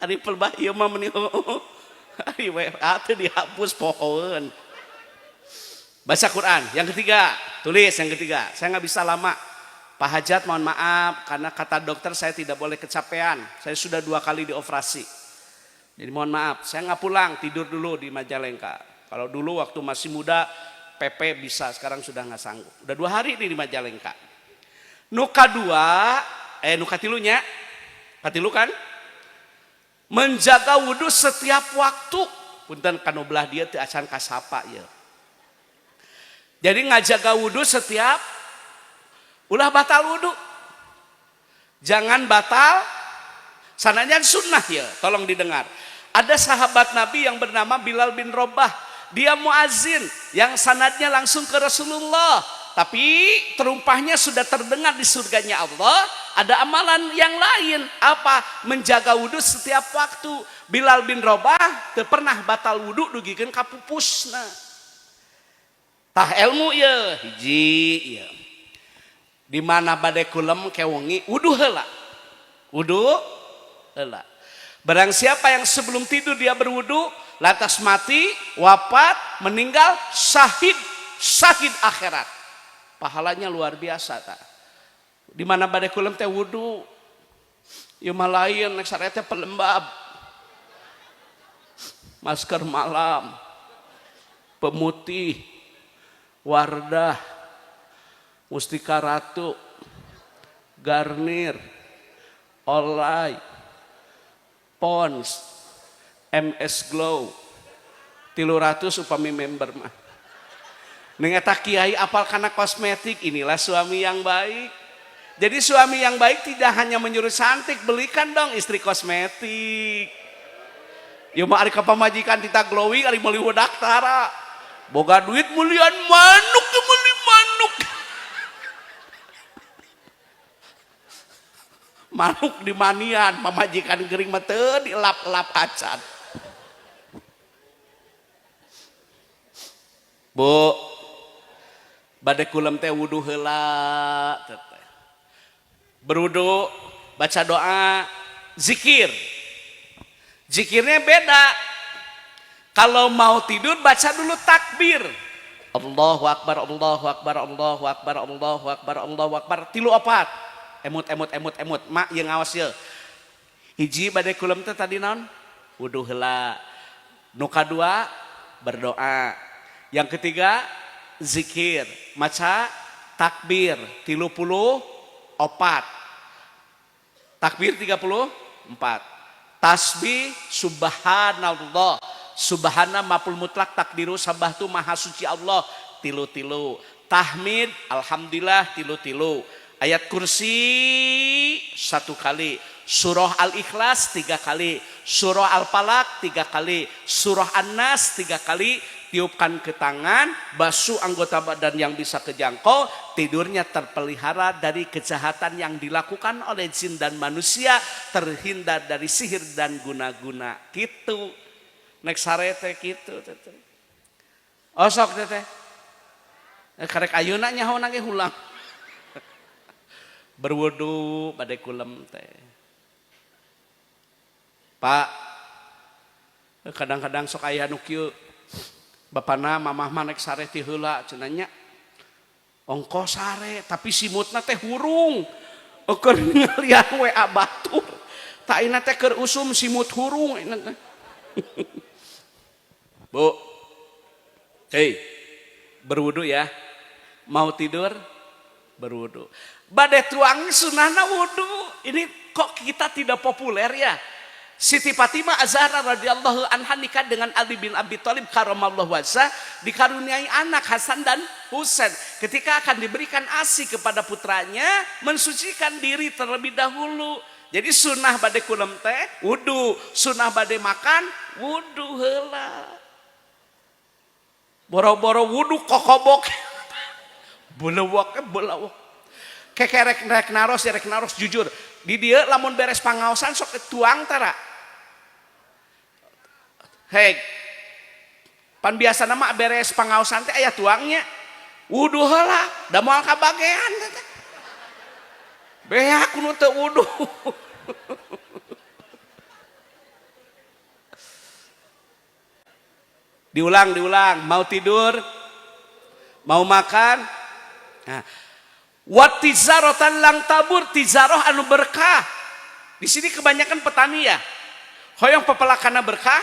Ari pelbah ieu mah meni heueuh. Ari WA teu dihapus pohoeun. Baca Quran. Yang ketiga, tulis yang ketiga. Saya nggak bisa lama. Pak Hajat mohon maaf karena kata dokter saya tidak boleh kecapean. Saya sudah 2 kali dioperasi. Jadi mohon maaf, saya nggak pulang, tidur dulu di Majalengka. Kalau dulu waktu masih muda PP bisa, sekarang sudah nggak sanggup. Udah 2 hari nih di Majalengka. Nu kadua, eh, nu katilunya, katilu kan? Menjaga wudhu setiap waktu. Punten, kanu belah dieu teu acan kasapa ya. Jadi ngajaga wudhu setiap, ulah batal wudhu. Jangan batal sanajan sunnah ya, tolong didengar. Ada sahabat Nabi yang bernama Bilal bin Robah. Dia muazin yang sanadnya langsung ke Rasulullah. Tapi terumpahnya sudah terdengar di surganya Allah. Ada amalan yang lain. Apa? Menjaga wudhu setiap waktu. Bilal bin Robah teu pernah batal wudhu dugikeun ka pupusna. Tah, ilmu ya hiji ya. Di mana bade kulem ke wengi, wudhu heula. Wudhu heula. Barang siapa yang sebelum tidur dia berwudu, lantas mati, wafat, meninggal, syahid, syahid akhirat. Pahalanya luar biasa tak. Di mana bade kulem teh wudu. Ieu mah lain nek sare teh pelembab. Masker malam, pemutih, Wardah, Mustika Ratu, Garnier, Olay, Pons, MS Glow, 300 upami member mah. Ning eta kiai apal kana kosmetik, inilah suami yang baik. Jadi suami yang baik tidak hanya menyuruh cantik, belikan dong istri kosmetik. Ieu mah ari ka pamajikan tita glowing, ari meuli wedak tara. Boga duit meulian manuk, meuli manuk. Manuk di manian, pamajikan gering mah teu dilap-lap acan. Bu, bade kulem teh wudu heula teh. Berwudu, baca doa, zikir. Zikirnya beda. Kalau mau tidur baca dulu takbir. Allahu akbar, Allahu akbar, Allahu akbar, Allahu akbar, Allahu akbar. Tilu opat. Emut, emut, emut, emut. Mak yang ngawas ye. Hiji, bade kulem teh tadi naon? Wudu heula. Nu kadua berdoa. Yang ketiga zikir, maca takbir 34. Takbir 34. Tasbih subhanallah. Subhana maf'ul mutlak takdiru sabahtu maha suci Allah tilu-tilu. Tahmid alhamdulillah tilu-tilu. Ayat kursi satu kali. Surah Al-Ikhlas tiga kali. Surah Al-Falaq tiga kali. Surah An-Nas tiga kali. Tiupkan ke tangan, basuh anggota badan yang bisa kejangkau, tidurnya terpelihara dari kejahatan yang dilakukan oleh jin dan manusia, terhindar dari sihir dan guna-guna. Gitu. Nek sare teh kitu teh. Osok teh teh. Karek ayeuna nyaho ge hulang. Berwudu bade kulem teh. Pak, kadang-kadang sok aya nu kieu, bapana mamah mah nek sare ti heula cenah nya, ongko sare tapi simutna teh hurung, keur ngalian WA batur tak ayeuna teh keur usum simut hurung ayeuna teh. Bu, hei, berwudu ya, mau tidur berwudu, bade tuang sunahna wudu. Ini kok kita tidak populer ya? Siti Fatimah Az-Zahra radhiyallahu anha nikah dengan Ali bin Abi Thalib karamallahu wajhah, dikaruniai anak Hasan dan Husain. Ketika akan diberikan ASI kepada putranya, mensucikan diri terlebih dahulu. Jadi sunnah bade kulem teh wudu, sunnah bade makan wudu heula. Boro-boro wudu kokobok. Belewak belewak. Kekerek rek naros ya, rek naros jujur. Di dieu lamun beres pangaosan sok tuang tara? Hei, pan biasa nama beres pangaosan teh aya tuangnya. Wudu heula, da moal kabagean teh. Beak nu teu wudu. Diulang, diulang. Mau tidur, mau makan. Nah, wa tijaratan lan tabur, tijarah anu berkah. Di sini kebanyakan petani ya. Hoyong pepelakana berkah,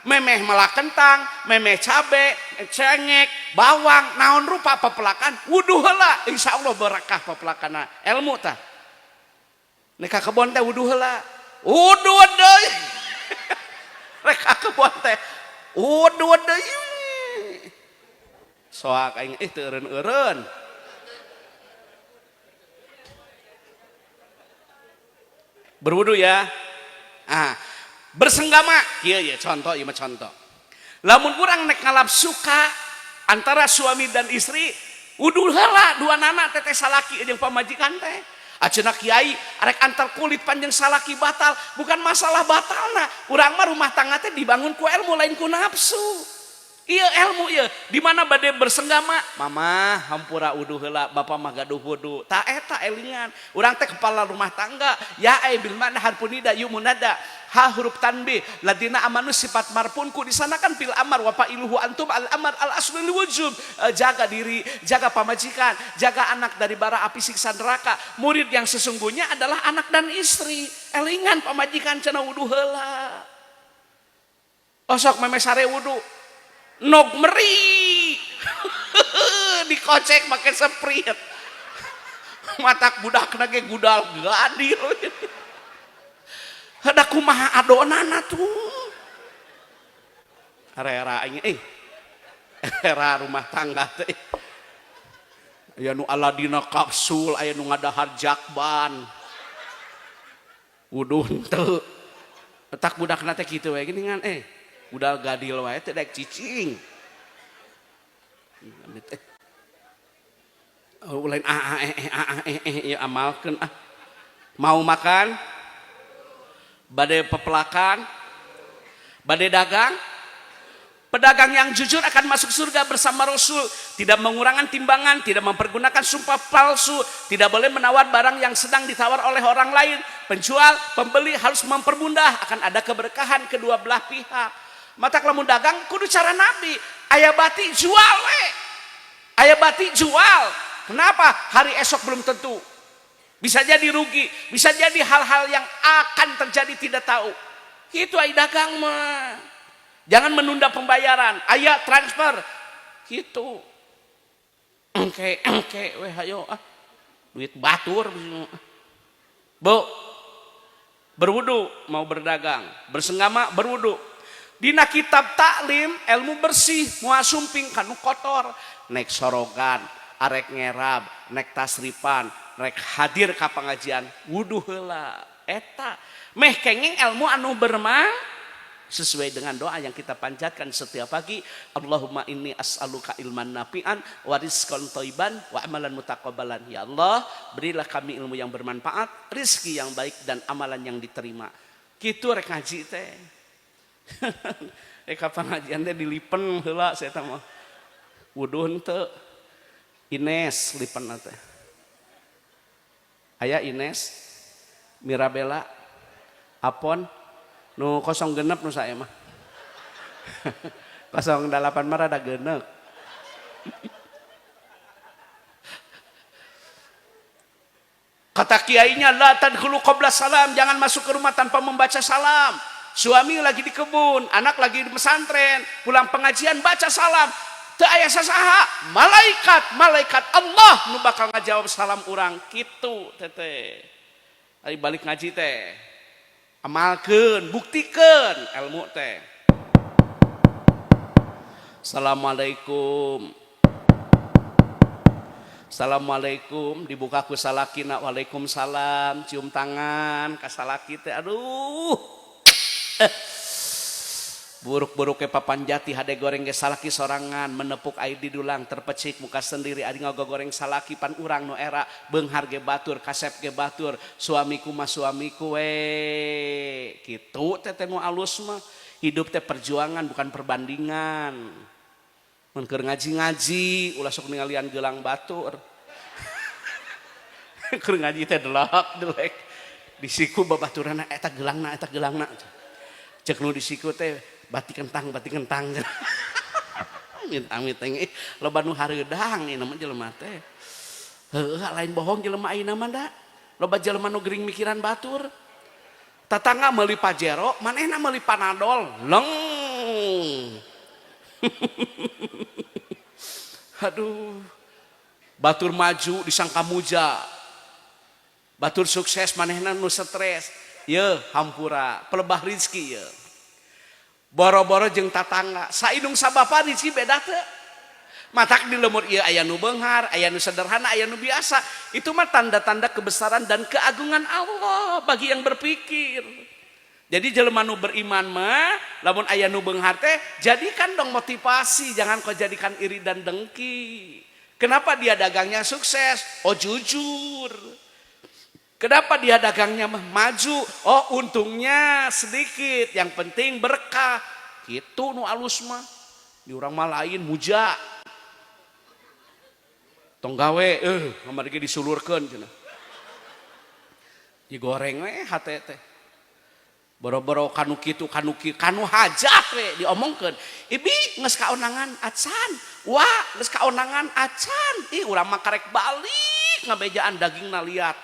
Memeh melak kentang, memeh cabe, cengek, bawang, naon rupa pepelakan, wudu heula, insyaallah berkah pepelakana. Ilmu tah. Nek ka kebon teh wudu heula. Wudu deui. Rek ka kebon teh wudu deui. Soak aing teu eureun-eureun. Berwudu ya. Ah, bersenggama kieu ye contoh ieu mah contoh. Lamun urang nek ngalap suka antara suami dan istri, wudu heula dua nana teteh salaki jeung pamajikan teh. Acenah kiai arek antar kulit panjang salaki batal, bukan masalah batalna. Urang mah rumah tangga teh dibangun ku ilmu lain ku nafsu. Iya ilmu iya. Di mana bade bersenggama, mama hampura wudu heula, bapak mah gaduh wudu. Ta eta elingan. Urang teh kepala rumah tangga, ya ai bil mana harpunida yumunada. Ha huruf tanbih, ladina amanu sifat marpunku di sana kan fil amar wa fa'iluhu antum al amar al aslu lil wujub. Jaga diri, jaga pamajikan, jaga anak dari bara api siksa neraka. Murid yang sesungguhnya adalah anak dan istri. Elingan pamajikan cenah wudu heula. Osok meme sare wudu. Nog meri dikocek pakai seprit matak budak nage gudal gadil ada kumaha adonana tuh era aing era rumah tangga teh aya nu aladina kapsul aya nu ngadahar jakban wuduh henteu tak budakna teh kitu we geuningan budal gadil wae teh daek cicing. Oh, lain a a e e a a e e ieu amalkeun ah. Mau makan? Bade pepelakan? Bade dagang? Pedagang yang jujur akan masuk surga bersama Rasul. Tidak mengurangi timbangan, tidak mempergunakan sumpah palsu, tidak boleh menawar barang yang sedang ditawar oleh orang lain. Penjual, pembeli harus mempermudah, akan ada keberkahan kedua belah pihak. Mata lamun dagang kudu cara Nabi. Aya bati jual we. Aya bati jual. Kenapa? Hari esok belum tentu. Bisa jadi rugi, bisa jadi hal-hal yang akan terjadi tidak tahu. Itu aya dagang mah. Jangan menunda pembayaran, aya transfer. Gitu. Engke engke weh hayo ah. Duit batur. Bu, berwudu mau berdagang, bersenggama berwudu. Dina kitab taklim ilmu bersih moal sumping kanu kotor, nek sorogan, arek ngerab, nek tasrifan, rek hadir ka pengajian, wudu heula. Eta meh kenging ilmu anu berma sesuai dengan doa yang kita panjatkan setiap pagi. Allahumma inni as'aluka ilman nafi'an wa rizqan thayyiban wa amalan mutaqabbalan. Ya Allah, berilah kami ilmu yang bermanfaat, rizki yang baik dan amalan yang diterima. Kitu rek ngaji teh. Rek pengajian teh dilipen heula saya mah. Wuduh henteu. Ines lipen teh. Aya Ines, Mirabella, Apon, nu kosong genep nu saya mah. 08 mah rada genep. Kata kiainya la tadkhulu qabla salam, jangan masuk ke rumah tanpa membaca salam. Suami lagi di kebun, anak lagi di pesantren, pulang pengajian baca salam. Teu aya sasaha, malaikat, malaikat Allah nu bakal ngajawab salam urang kitu teteh. Ari balik ngaji teh. Amalkeun, buktikeun ilmu teh. Assalamualaikum. Assalamualaikum, dibuka ku salakina, waalaikumsalam, cium tangan ka salaki teh, aduh. Buruk-buruk ke papan jati hade goreng ge salaki sorangan menepuk air di dulang terpecik muka sendiri ari ngagogoreng salaki pan urang nu era beunghar ge batur kasep ge batur suamiku mah suamiku we kitu teh teh nu alus mah. Hidup teh perjuangan bukan perbandingan. Mun keur ngaji-ngaji ulah sok ningalian gelang batur. Keur ngaji teh delak delek di siku babaturanna eta gelangna eta gelangna. Cek nu di siku teh bati kentang bati kentang. Amit-amit loba nu hareudang ieu mah jelema teh. Heuh lain bohong jelema ayeuna mah da. Loba jelema nu gering mikiran batur. Tatangga meuli Pajero, manehna meuli Panadol. Leng. Aduh, batur maju disangka muja, batur sukses manehna nu stres. Ye hampura pelebah rizki ye. Boro-boro jeung tatangga, saindung sabapa rizki beda teu. Matak di lemur ieu aya nu beunghar, aya nu sederhana, aya nu biasa. Itu mah tanda-tanda kebesaran dan keagungan Allah bagi yang berpikir. Jadi jelema nu beriman mah lamun aya nu beunghar teh jadikan dong motivasi, jangan kau jadikan iri dan dengki. Kenapa dia dagangnya sukses? Oh jujur. Kenapa dia dagangnya maju? Oh untungnya sedikit, yang penting berkah. Gitu nu alus mah. Di urang mah lain muja. Tong gawe kamari ge disulurkeun cenah. Digoreng we hate teh. Boro-boro kanu kitu kanu kieu kanu hajat we diomongkeun. Ibi geus kaonangan acan. Wah, geus kaonangan acan. Ih urang mah karek balik ngabejaan dagingna liat.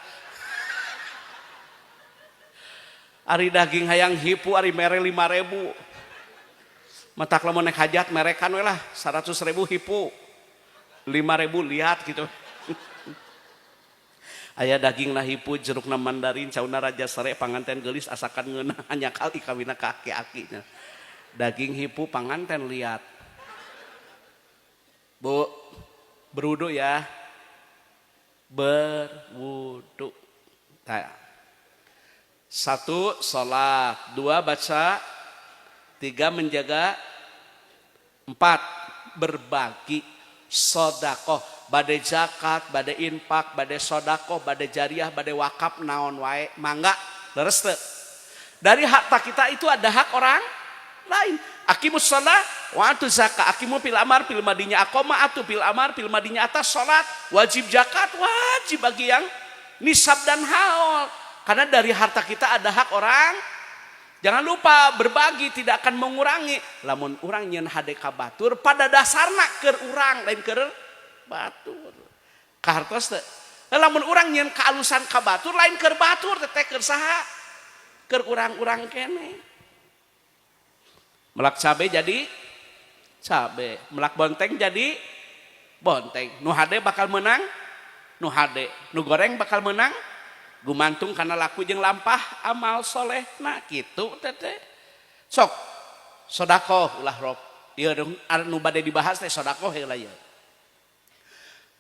Ari daging hayang hipu ari mere 5.000. Matak lamun nek hajat merekan we lah 100.000 hipu. 5.000 lihat gitu. Aya daging na hipu, jerukna mandarin, cauna raja sere, panganten geulis asakan ngeunah hanya kali kawina ka aki-akinya. Daging hipu panganten liat. Bu, berwudu ya. Berwudu. Nah. 1 salat, 2 baca, 3 menjaga, 4 berbagi. Sodakoh, bade zakat, bade infak, bade sodakoh, bade jariah, bade wakaf, naon wae, mangga, leres teu. Dari harta kita itu ada hak orang lain. Aqimus shalah wa atu zakat, aqimu fil amar fil madinya aqoma atu fil amar fil madinya atas salat, wajib zakat, wajib bagi yang nisab dan haul. Karena dari harta kita ada hak orang. Jangan lupa berbagi tidak akan mengurangi. Lamun urang nyeun hade ka batur pada dasarna keur urang lain keur batur. Kahartos teu? Lamun urang nyeun kaalusan ka batur lain keur batur teh keur saha? Keur urang-urang kene. Melak cabe jadi cabe, melak bonteng jadi bonteng. Nu hade bakal menang, nu hade, nu goreng bakal menang. Gumantung karena laku jeung lampah amal soleh nah gitu teteh. Sok sodakoh ulah rob ieu anu bade dibahas teh sodakoh heula ieu.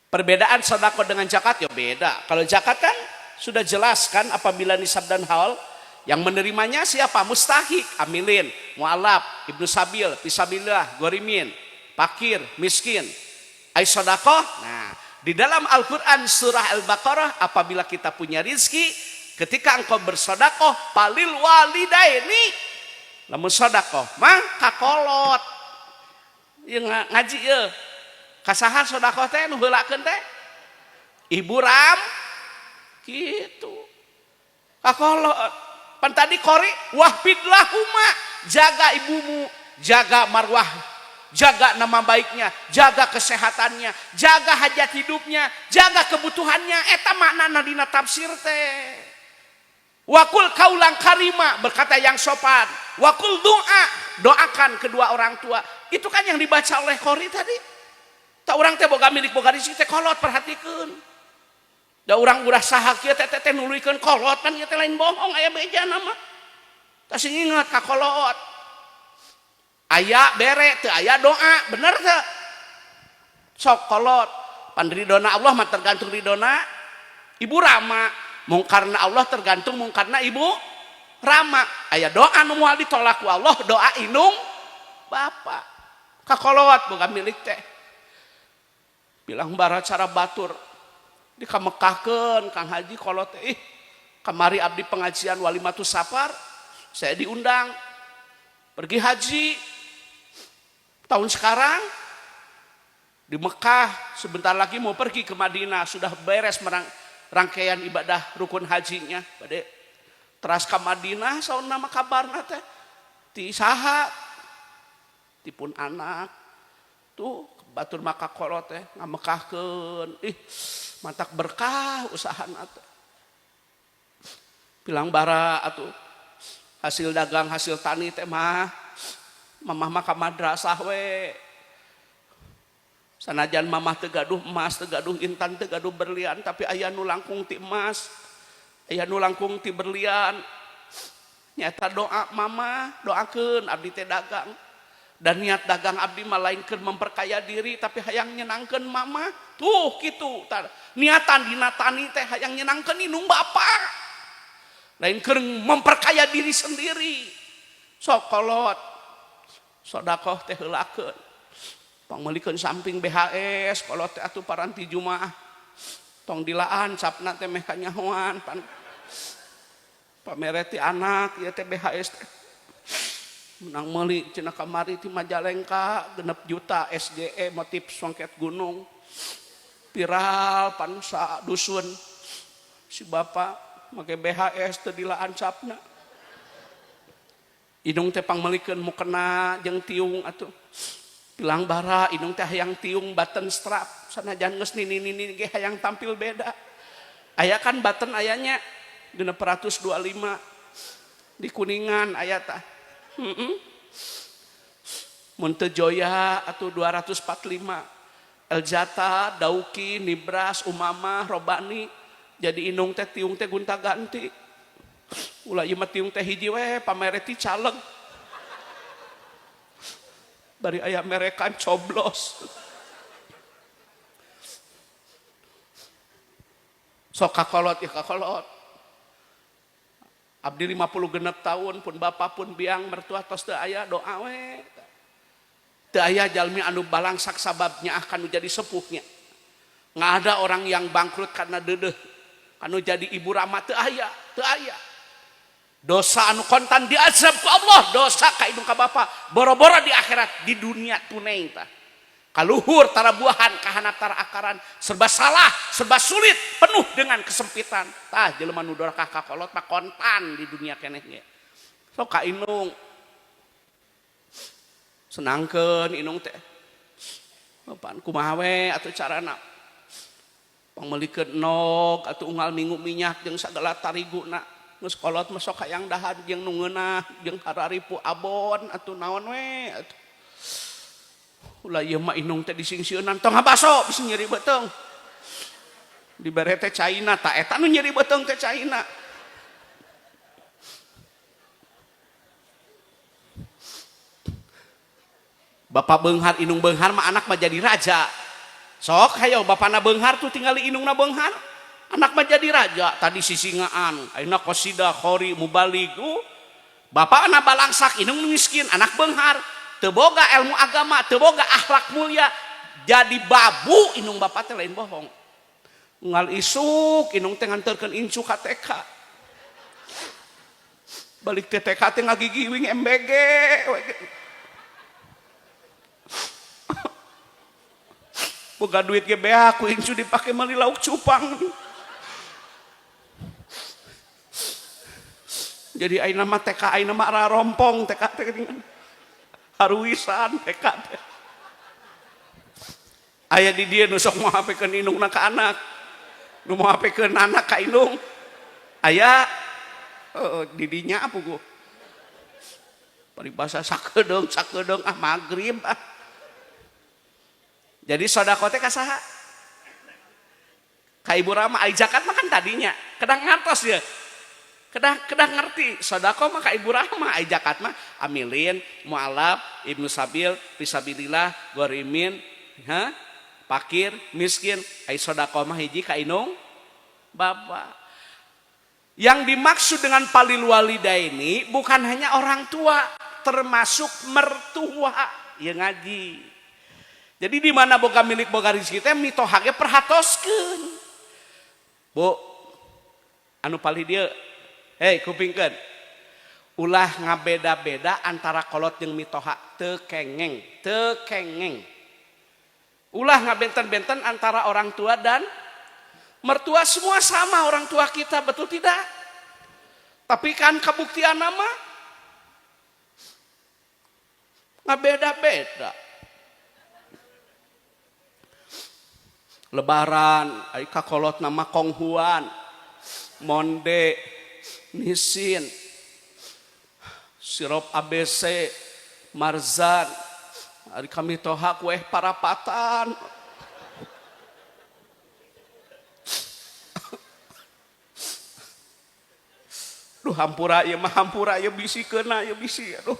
Perbedaan sodakoh dengan zakat ya beda. Kalau zakat kan sudah jelas kan apabila nisab dan haul yang menerimanya siapa? Mustahik, amilin, mualaf, ibnu sabil, fisabilillah, gorimin, fakir, miskin. Ai sodakoh, nah di dalam Al-Quran surah Al-Baqarah apabila kita punya rizki ketika engkau bersodakoh palil walidaini lamun sodakoh mah kakolot ieu ngaji ieu kasaha sodakoh teh nu heulakeun teh ibu ram kitu kakolot pan tadi qori wahfidlahuma jaga ibumu jaga marwah jaga nama baiknya, jaga kesehatannya, jaga hajat hidupnya, jaga kebutuhannya. Eta maknana dina tafsir teh. Wakul kaulang karima, berkata yang sopan. Wakul doa, doakan kedua orang tua. Itu kan yang dibaca oleh qori tadi. Tak urang teh boga milik boga rezeki teh kolot perhatikeun. Da urang urah saha kieu teh teh nuluykeun kolot kan ieu teh lain bohong aya bejana mah. Tah sing inget ka kolot. Aya bere teu aya doa, bener teu? Sok kolot. Pan ridona Allah mah tergantung ridona ibu rama. Mung karena Allah tergantung mung karena ibu rama. Aya doa nu moal ditolak ku Allah, doa indung bapa. Kakolot boga milik teh. Bilang bara cara batur dikamekahkeun Kang Haji kolot teh. Ih, kamari abdi pengajian walimatus safar, saya diundang pergi haji. Tahun sekarang di Mekah, sebentar lagi mau pergi ke Madinah, sudah beres rangkaian ibadah rukun hajinya. Bade teras ke Madinah, saun nama kabarna teh ti saha tipun anak tuh batur maka kolot teh ngamekahkeun. Ih, matak berkah usahana teh. Bilang bara atuh hasil dagang hasil tani teh mah Mamah mah ka madrasah we. Sanajan mamah teu gaduh emas, teu gaduh intan, teu gaduh berlian, tapi aya nu langkung ti emas, aya nu langkung ti berlian. Nyata doa mama, doakeun abdi teh dagang. Dan niat dagang abdi mah lain keur memperkaya diri, tapi hayang nyenangkeun mama. Tuh kitu tar. Niatan dina tani teh hayang nyenangkeun indung bapa. Lain keur memperkaya diri sendiri. Sok kolot sedekah teh heulakeun. Pangmeulikeun samping BHS kolot teh atuh paranti Jumaah. Tong dilaan capna teh meh kanyahoan pan. Pamereti anak ieu teh BHS teh. Menang meuli cenah kamari ti Majalengka 6 juta SGE motif songket gunung. Viral pan sa dusun. Si bapak make BHS teu dilaan capna. Indung teh pangmeulikeun mukena jeung tiung atuh. Pilang bara indung teh hayang tiung button strap sanajan geus nini-nini ge hayang tampil beda. Aya kan button ayanya 625 di Kuningan aya tah. Mun teu Joya atuh 245. Eljata, Dauki, Nibras, Umamah, Robani. Jadi indung teh tiung teh gonta-ganti. Ulah ieu mah tiung teh hiji we pamereti caleg. Bari aya merekan coblos. Sok kakolot ya kakolot. Abdi 56 tahun pun bapak pun biang mertua tos teu aya doa we. Teu aya jalmi anu balangsak sababnya akan jadi sepuhnya. Nggak ada orang yang bangkrut karena dedeh. Anu jadi ibu rama teu aya, teu aya. Dosa anu kontan diazab ku Allah, dosa ka indung ka bapa, boro-boro di akhirat, di dunia tunai tah. Kaluhur tara buahan, kahanap tara akaran, serba salah, serba sulit, penuh dengan kesempitan. Tah jelema nu doraka ka kolot mah kontan di dunia keneh ge. Sok ka indung. Senangkeun indung teh. Pan kumaha we atuh carana? Pangmeulikeun nog atuh unggal minggu minyak jeung sagala tariguna. Geus kolot mah sok hayang dahar jeung nu ngeunah jeung hararipu abon atuh naon we atuh. Ulah ieu mah indung teh disingsieunan tong ngabaso bisi nyeri beuteung. Dibere teh caina ta eta nu nyeri beuteung teh caina. Bapak beunghar indung beunghar mah anak mah jadi raja. Sok hayo bapana beunghar tuh tingali indungna beunghar. Anak mah jadi raja, tadi sisingaan, ayeuna qasidah, khori, mubalig. Bapana balangsak, indung miskin, anak beunghar. Teu boga ilmu agama, teu boga akhlak mulia, jadi babu indung bapak teh lain bohong. Ngal isuk indung teh nganterkeun incu ka TK. Balik teh TK teh ngagigiwing MBG. Boga duit ge beak ku incu dipake meuli lauk cupang. Jadi ayeuna mah TK ayeuna mah rompong TK teh geuningan. Haruisan TK teh. Aya di dieu nu sok mohapekeun indungna ka anak. Nu mohapekeun anak ka indung. Aya heeh di dinya puguh. Paribasa sakedeung sakedeung ah magrib ah. Jadi sedekah teh ka saha? Ka ibu rama ai zakat mah kan tadinya. Kedah ngartos ya. Kedah ngerti sedekah mah ka ibu rahmah, ai zakat mah amilin, mualaf, ibnu sabil, fisabilillah, gharimin, ha? Fakir, miskin, ai sedekah mah hiji ka indung bapa. Yang dimaksud dengan palil walidaini bukan hanya orang tua, termasuk mertua yang ngaji. Jadi di mana boga milik boga rezeki teh mitoha ge perhatoskeun. Bu, anu palih dieu, hei kupingkeun. Ulah ngabeda-beda antara kolot jeung mitoha, teu kengeng, teu kengeng. Ulah ngabenten-benten antara orang tua dan mertua, semua sama orang tua kita, betul tidak? Tapi kan kabuktian nama ngabeda-beda. Lebaran, ai kakolot nama Konghuan, Monde, Nissin, sirup ABC, Marzan ari kami toha kue parapatan. Duh hampura ieu mah hampura ieu bisi keuna ieu bisi aduh.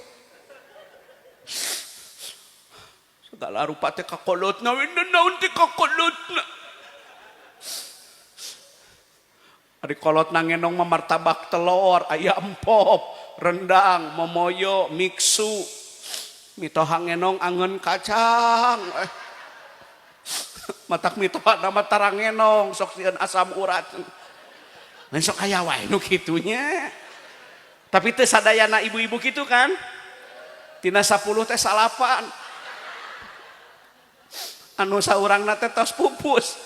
Segala rupa teh kakolotna we naon teh kakolotna. Ari kolotna ngenong mah martabak telur, aya empop, rendang, momoyo, mixu. Mitoha ngenong angeun kacang. Matak mitoha na mah tara ngenong sok sieun asam urat. Lain sok aya wae nu kitu nya. Tapi teu sadayana ibu-ibu kitu kan? Tina 10 teh 9. Anu saurangna teh tos pupus.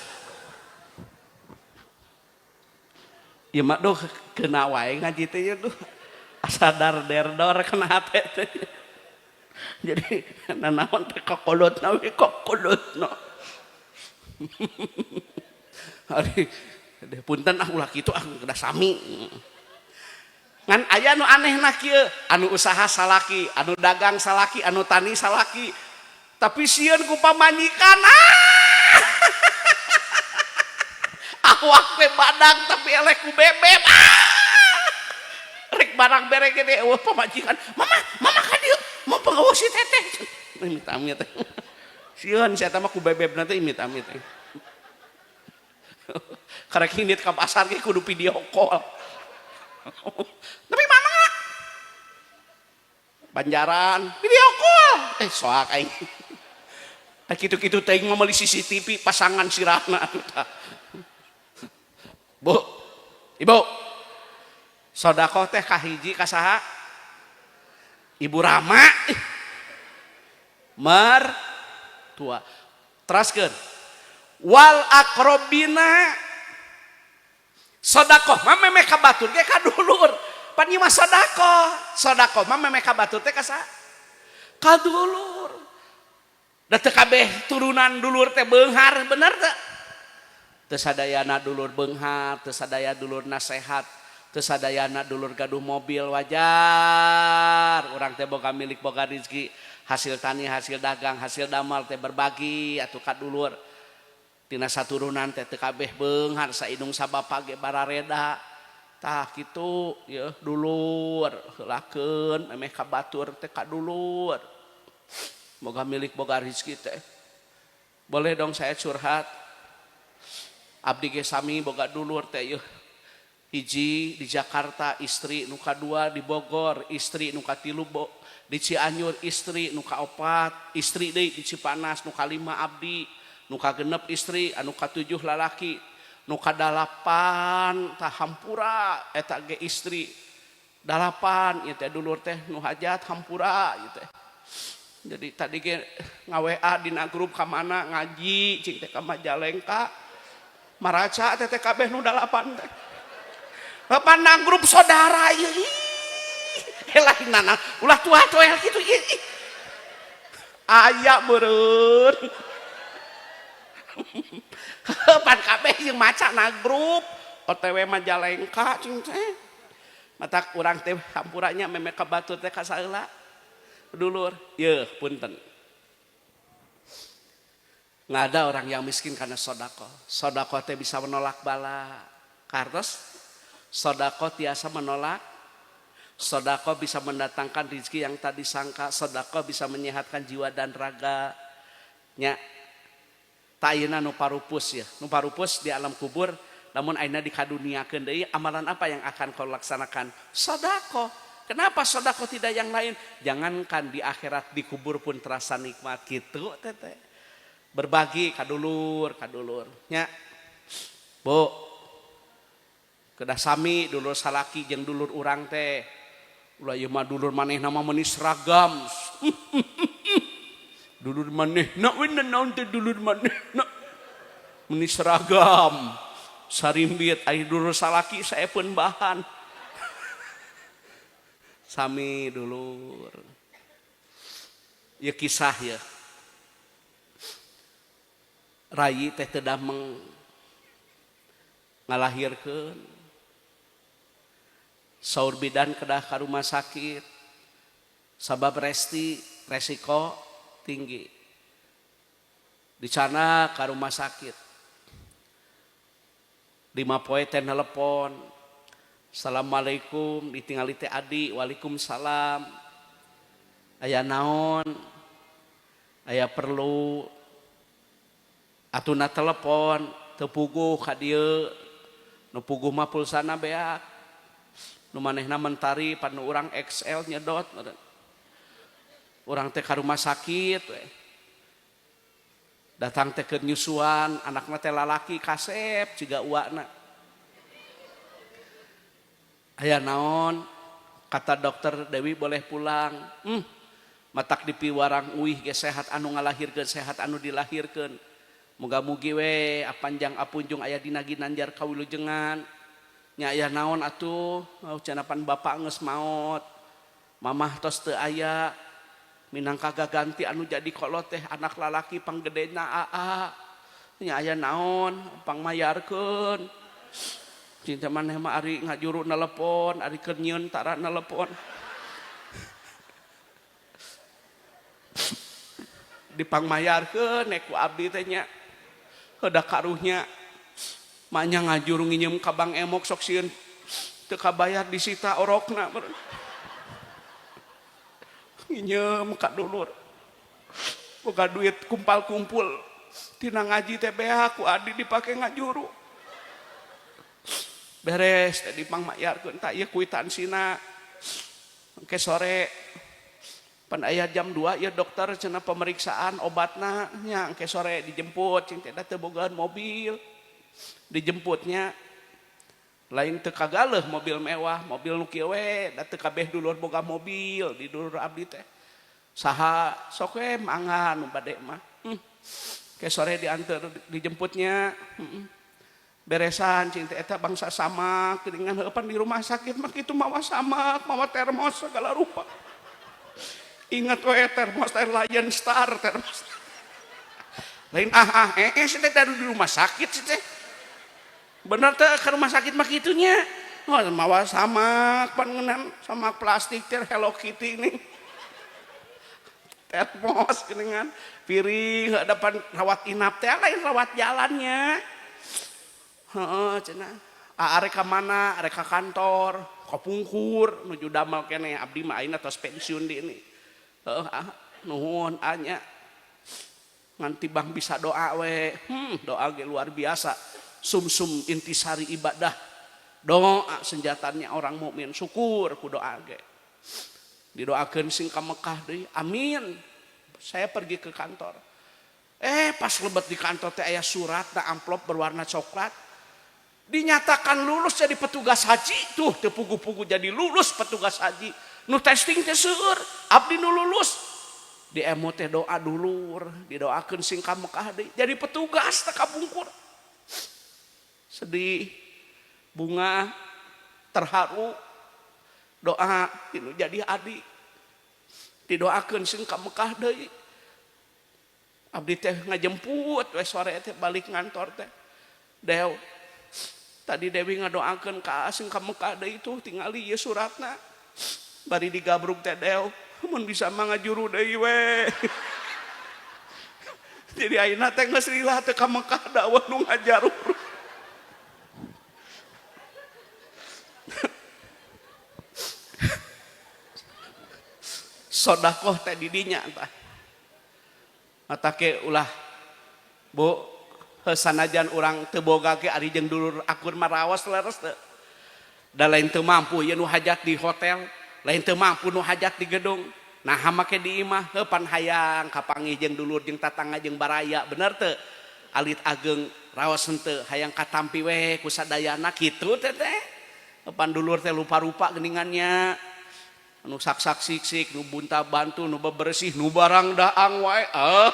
Ieu mah duh keuna wae ngaji teh ieu duh. Asa dar-der-dor kana hate teh. Jadi nanaon teh kakolotna we kakolotna. Ari punten ah ulah kitu ah kedah sami. Ngan aya nu anehna kieu, anu usaha salaki, anu dagang salaki, anu tani salaki. Tapi sieun ku pamajikan. Ah! Awak teh badang tapi eleh ku bebeb. Ah! Rek barang bere gede eueuh pamajikan. Mama, mama ka dieu, mau pengawas si teteh. Amit-amit teh. Sieun si eta mah ku bebebna teh amit-amit teh. Karek indit ka pasar ge kudu video call. Tapi mana? Banjaran video call. Soak aing. Tah kitu-kitu teh mah meuli CCTV pasangan sirahna atuh tah. Bu, Ibu. Sedekah teh kahiji ka saha? Ibu Rama. Mertua. Teraskeun. Wal akrobina. Sedekah mah memeh ka batur ge ka dulur. Pan ieu mah sedekah. Sedekah mah memeh ka batur teh ka saha? Ka dulur. Da teu kabeh turunan dulur teh beunghar, bener teu? Teu sadayana dulur beunghar, teu sadaya dulur nasehat, teu sadayana dulur gaduh mobil wajar. Urang teh boga milik boga rezeki, hasil tani, hasil dagang, hasil damal teh berbagi atuh ka dulur. Tina saturunan teh teu kabeh beunghar saindung sabapa ge barareda. Tah kitu yeuh dulur, heulakeun memeh ka batur teh ka dulur. Boga milik boga rezeki teh. Boleh dong saya curhat? Abdi ge sami boga dulur teh yeuh. Hiji di Jakarta istri, nu kadua di Bogor istri, nu katilu di Cianjur istri, nu kaopat istri deui di Cipanas, nu kalima abdi, nu kagenep istri, anu katujuh lalaki, nu kadalapan tah hampura eta ge istri. 8 ieu teh dulur teh nu hajat hampura ieu teh. Jadi tadi ge nga-WA dina grup ka mana ngaji cing teh ka Majalengka. Maraca teh teh kabeh nu 8 teh. Pandang grup saudara ieu ih. Lain nana ulah tua-tua kitu ih. Aya meureun. Pan kabeh jeung maca na grup OTW Majalengka cing teh. Matak urang teh hampuranya memeh ka batur teh ka saheula. Dulur, yeuh punten. Nggak ada orang yang miskin karena sedekah. Sedekah teh bisa menolak bala. Kartos sedekah tiasa menolak. Sedekah bisa mendatangkan rezeki yang tak disangka. Sedekah bisa menyehatkan jiwa dan raga. Nya tak ayeuna nu parupus ya. Nu parupus di alam kubur, namun ayeuna dikaduniakeun deui, amalan apa yang akan kau laksanakan? Sedekah. Kenapa sedekah tidak yang lain? Jangankan di akhirat, di kubur pun terasa nikmat gitu teteh. Berbagi kadulur, kadulur. Nya. Bu. Kedah sami dulur salaki jeung dulur urang teh. Ulah ieu mah dulur manehna mah meuni seragam. Dulur manehna we naon teh dulur manehna. Meuni seragam. Sarimbit ari dulur salaki saepeun bahan. Sami dulur. Ieu kisah ya. Rayi teh teu dameng ngalahirkeun. Saur bidan kedah ka rumah sakit. Sabab resti resiko tinggi. Di sana ke rumah sakit. 5 poe teh telepon. Assalamualaikum, ditingali teh adi, waalaikumsalam. Aya naon? Aya perlu. Atuna telepon, teu puguh ka dieu. Nu puguh mah pulsana beak. Nu manehna mentari pan nu urang XL nyedot. Urang teh ka rumah sakit we. Datang teh keur nyusuan, anakna teh lalaki kasep ciga uakna. Aya naon? Kata dokter Dewi boleh pulang. Matak dipiwarang uih ge sehat anu ngalahirkeun sehat anu dilahirkeun. Muga-mugi we apanjang apunjung aya dina ginanjar kawilujengan. Nya aya naon atuh? Oh, cenah pan bapak geus maot. Mamah tos teu aya. Minangka gaganti anu jadi kolot teh anak lalaki panggedena aa. Nya aya naon? Pangmayarkeun. Cinta maneh mah ari ngajuru nelepon, ari keur nyieun tara nelepon. Dipangmayarkeun ku abdi teh nya. Heudah karuhnya. Manya ngajuru nginjem ka Bang Emok sok sieun teu kabayar disita orokna. Nginjem ka dulur. Boga duit kumpal-kumpul tina ngaji teh beak ku adi dipake ngajuru. Beres teh dipangmayarkeun tah ieu kuitansina. Engke sore pan aya jam 2 ieu dokter cenah pemeriksaan obatna nya engke sore dijemput cing teh da teu bogaan mobil. Dijemputnya lain teu kagaleuh mobil mewah, mobil nu kieu we da teu kabeh dulur boga mobil di dulur abdi teh. Saha sok we mangga nu bade mah. Ke sore diantar dijemputnya. Beresan cing teh eta bangsa samak geuningan heuh pan di rumah sakit mah kitu mawa samak, mawa termos segala rupa. Ingat we termos teh Lion Star termos. Lain si teh dari di rumah sakit si teh. Bener teh ke rumah sakit mah kitunya. Oh, mawa samak pan ngeunaan samak plastik teh Hello Kitty ini. Termos geuningan piring heuh depan rawat inap teh lain rawat jalannya. Heeh cenah. Arek ka mana? Arek ka kantor, ka pungkur nuju damel keneh abdi mah ayeuna tos pensiun di ini. Heeh nuhun anya. Nganti bang bisa doa we. Doa ge luar biasa. Sumsum intisari ibadah. Doa senjatanya orang mukmin, syukur ku doa ge. Didoakeun sing ka Mekah deui. Amin. Saya pergi ke kantor. Pas lebet di kantor teh aya surat na amplop berwarna coklat. Dinyatakan lulus jadi petugas haji. Tuh teu pugu-pugu jadi lulus petugas haji. Nu testing teh seueur, abdi nu lulus. Di emo teh doa dulur, didoakeun sing ka Mekah deui. Jadi petugas teh kabungkur. Sedih, bunga, terharu, doa tinu jadi adi. Didoakeun sing ka Mekah deui. Abdi teh ngajemput we sore teh balik ngantor teh. Dew, tadi Dewi ngadoakeun ka sing ka Mekah deui tuh tingali ieu suratna. Bari digabrug teh Dew, mun bisa mah ngajuru deui we. Jadi ayeuna teh geus lila teh ka Mekah dakwah nu ngajarur. Sodakoh teh didinya tah. Matake ulah Bu sanajan urang teu boga ge ari jeung dulur akur mah raos leres teu. Da lain teu mampu ieu nu hajat di hotel, lain teu mampu nu hajat di gedung. Nah make di imah heuh pan hayang kapanggih jeung dulur jeung tatangga jeung baraya bener teu? Alit ageng raos henteu hayang katampi we ku sadayana kitu teh teh. Pan dulur teh lupa-rupa geuningannya. Nu sak-sak sik-sik, nu bunta bantu, nu bebersih, nu barang daang wae. Ah.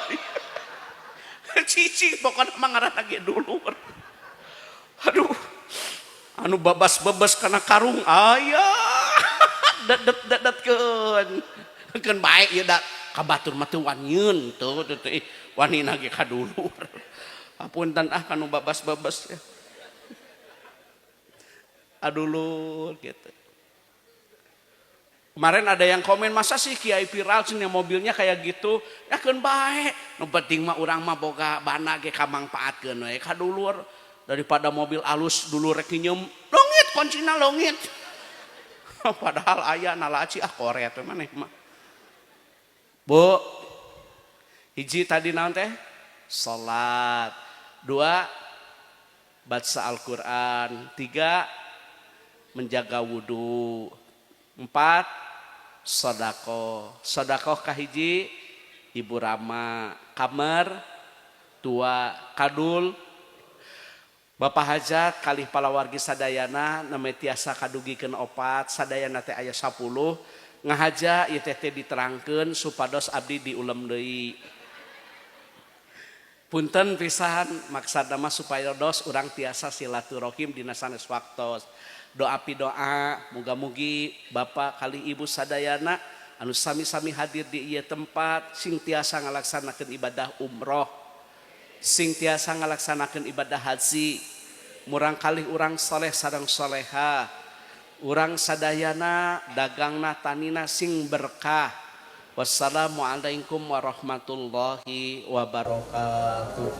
Cicing pokona mah ngaranna ge dulur. Aduh. Anu babas-babas kana karung aya. Dedet-dedetkeun. Keun bae ieu da ka batur mah teu wanyeun teu teu wanina ge ka dulur. Apunten ah kanu babas-babas. Adulur gitu. Kemarin ada yang komen, masa sih kiai viral sih mobilnya kayak gitu? Ya keun bae, nu penting mah urang mah boga bana ge kamangpaatkeun we ka dulur, daripada mobil alus dulur rek nginjem leungit kuncina, leungit. Padahal aya na laci, ah, koret maneh mah. Bu, hiji tadi naon teh? Salat. Dua, baca Al-Quran. Tiga, menjaga wudhu. Empat, sodakoh. Sodakoh kahiji ibu rama, kamertua, kadul Bapak hajat kalih palawargi sadayana namanya tiasa kadugikeun opat, sadayana teh aya 10. Ngahaja ieu teh teh diterangkeun supados abdi diulem deui. Punten pisan, maksudna mah supaya dos urang tiasa silaturahim dina sanes waktos. Doa pidoa, muga-mugi Bapak kalih Ibu sadayana anu sami-sami hadir di ieu tempat sing tiasa ngalaksanakeun ibadah umroh, sing tiasa ngalaksanakeun ibadah haji, murang kalih urang soleh sareng soleha, urang sadayana dagangna, tanina sing berkah. Wassalamualaikum warahmatullahi wabarakatuh.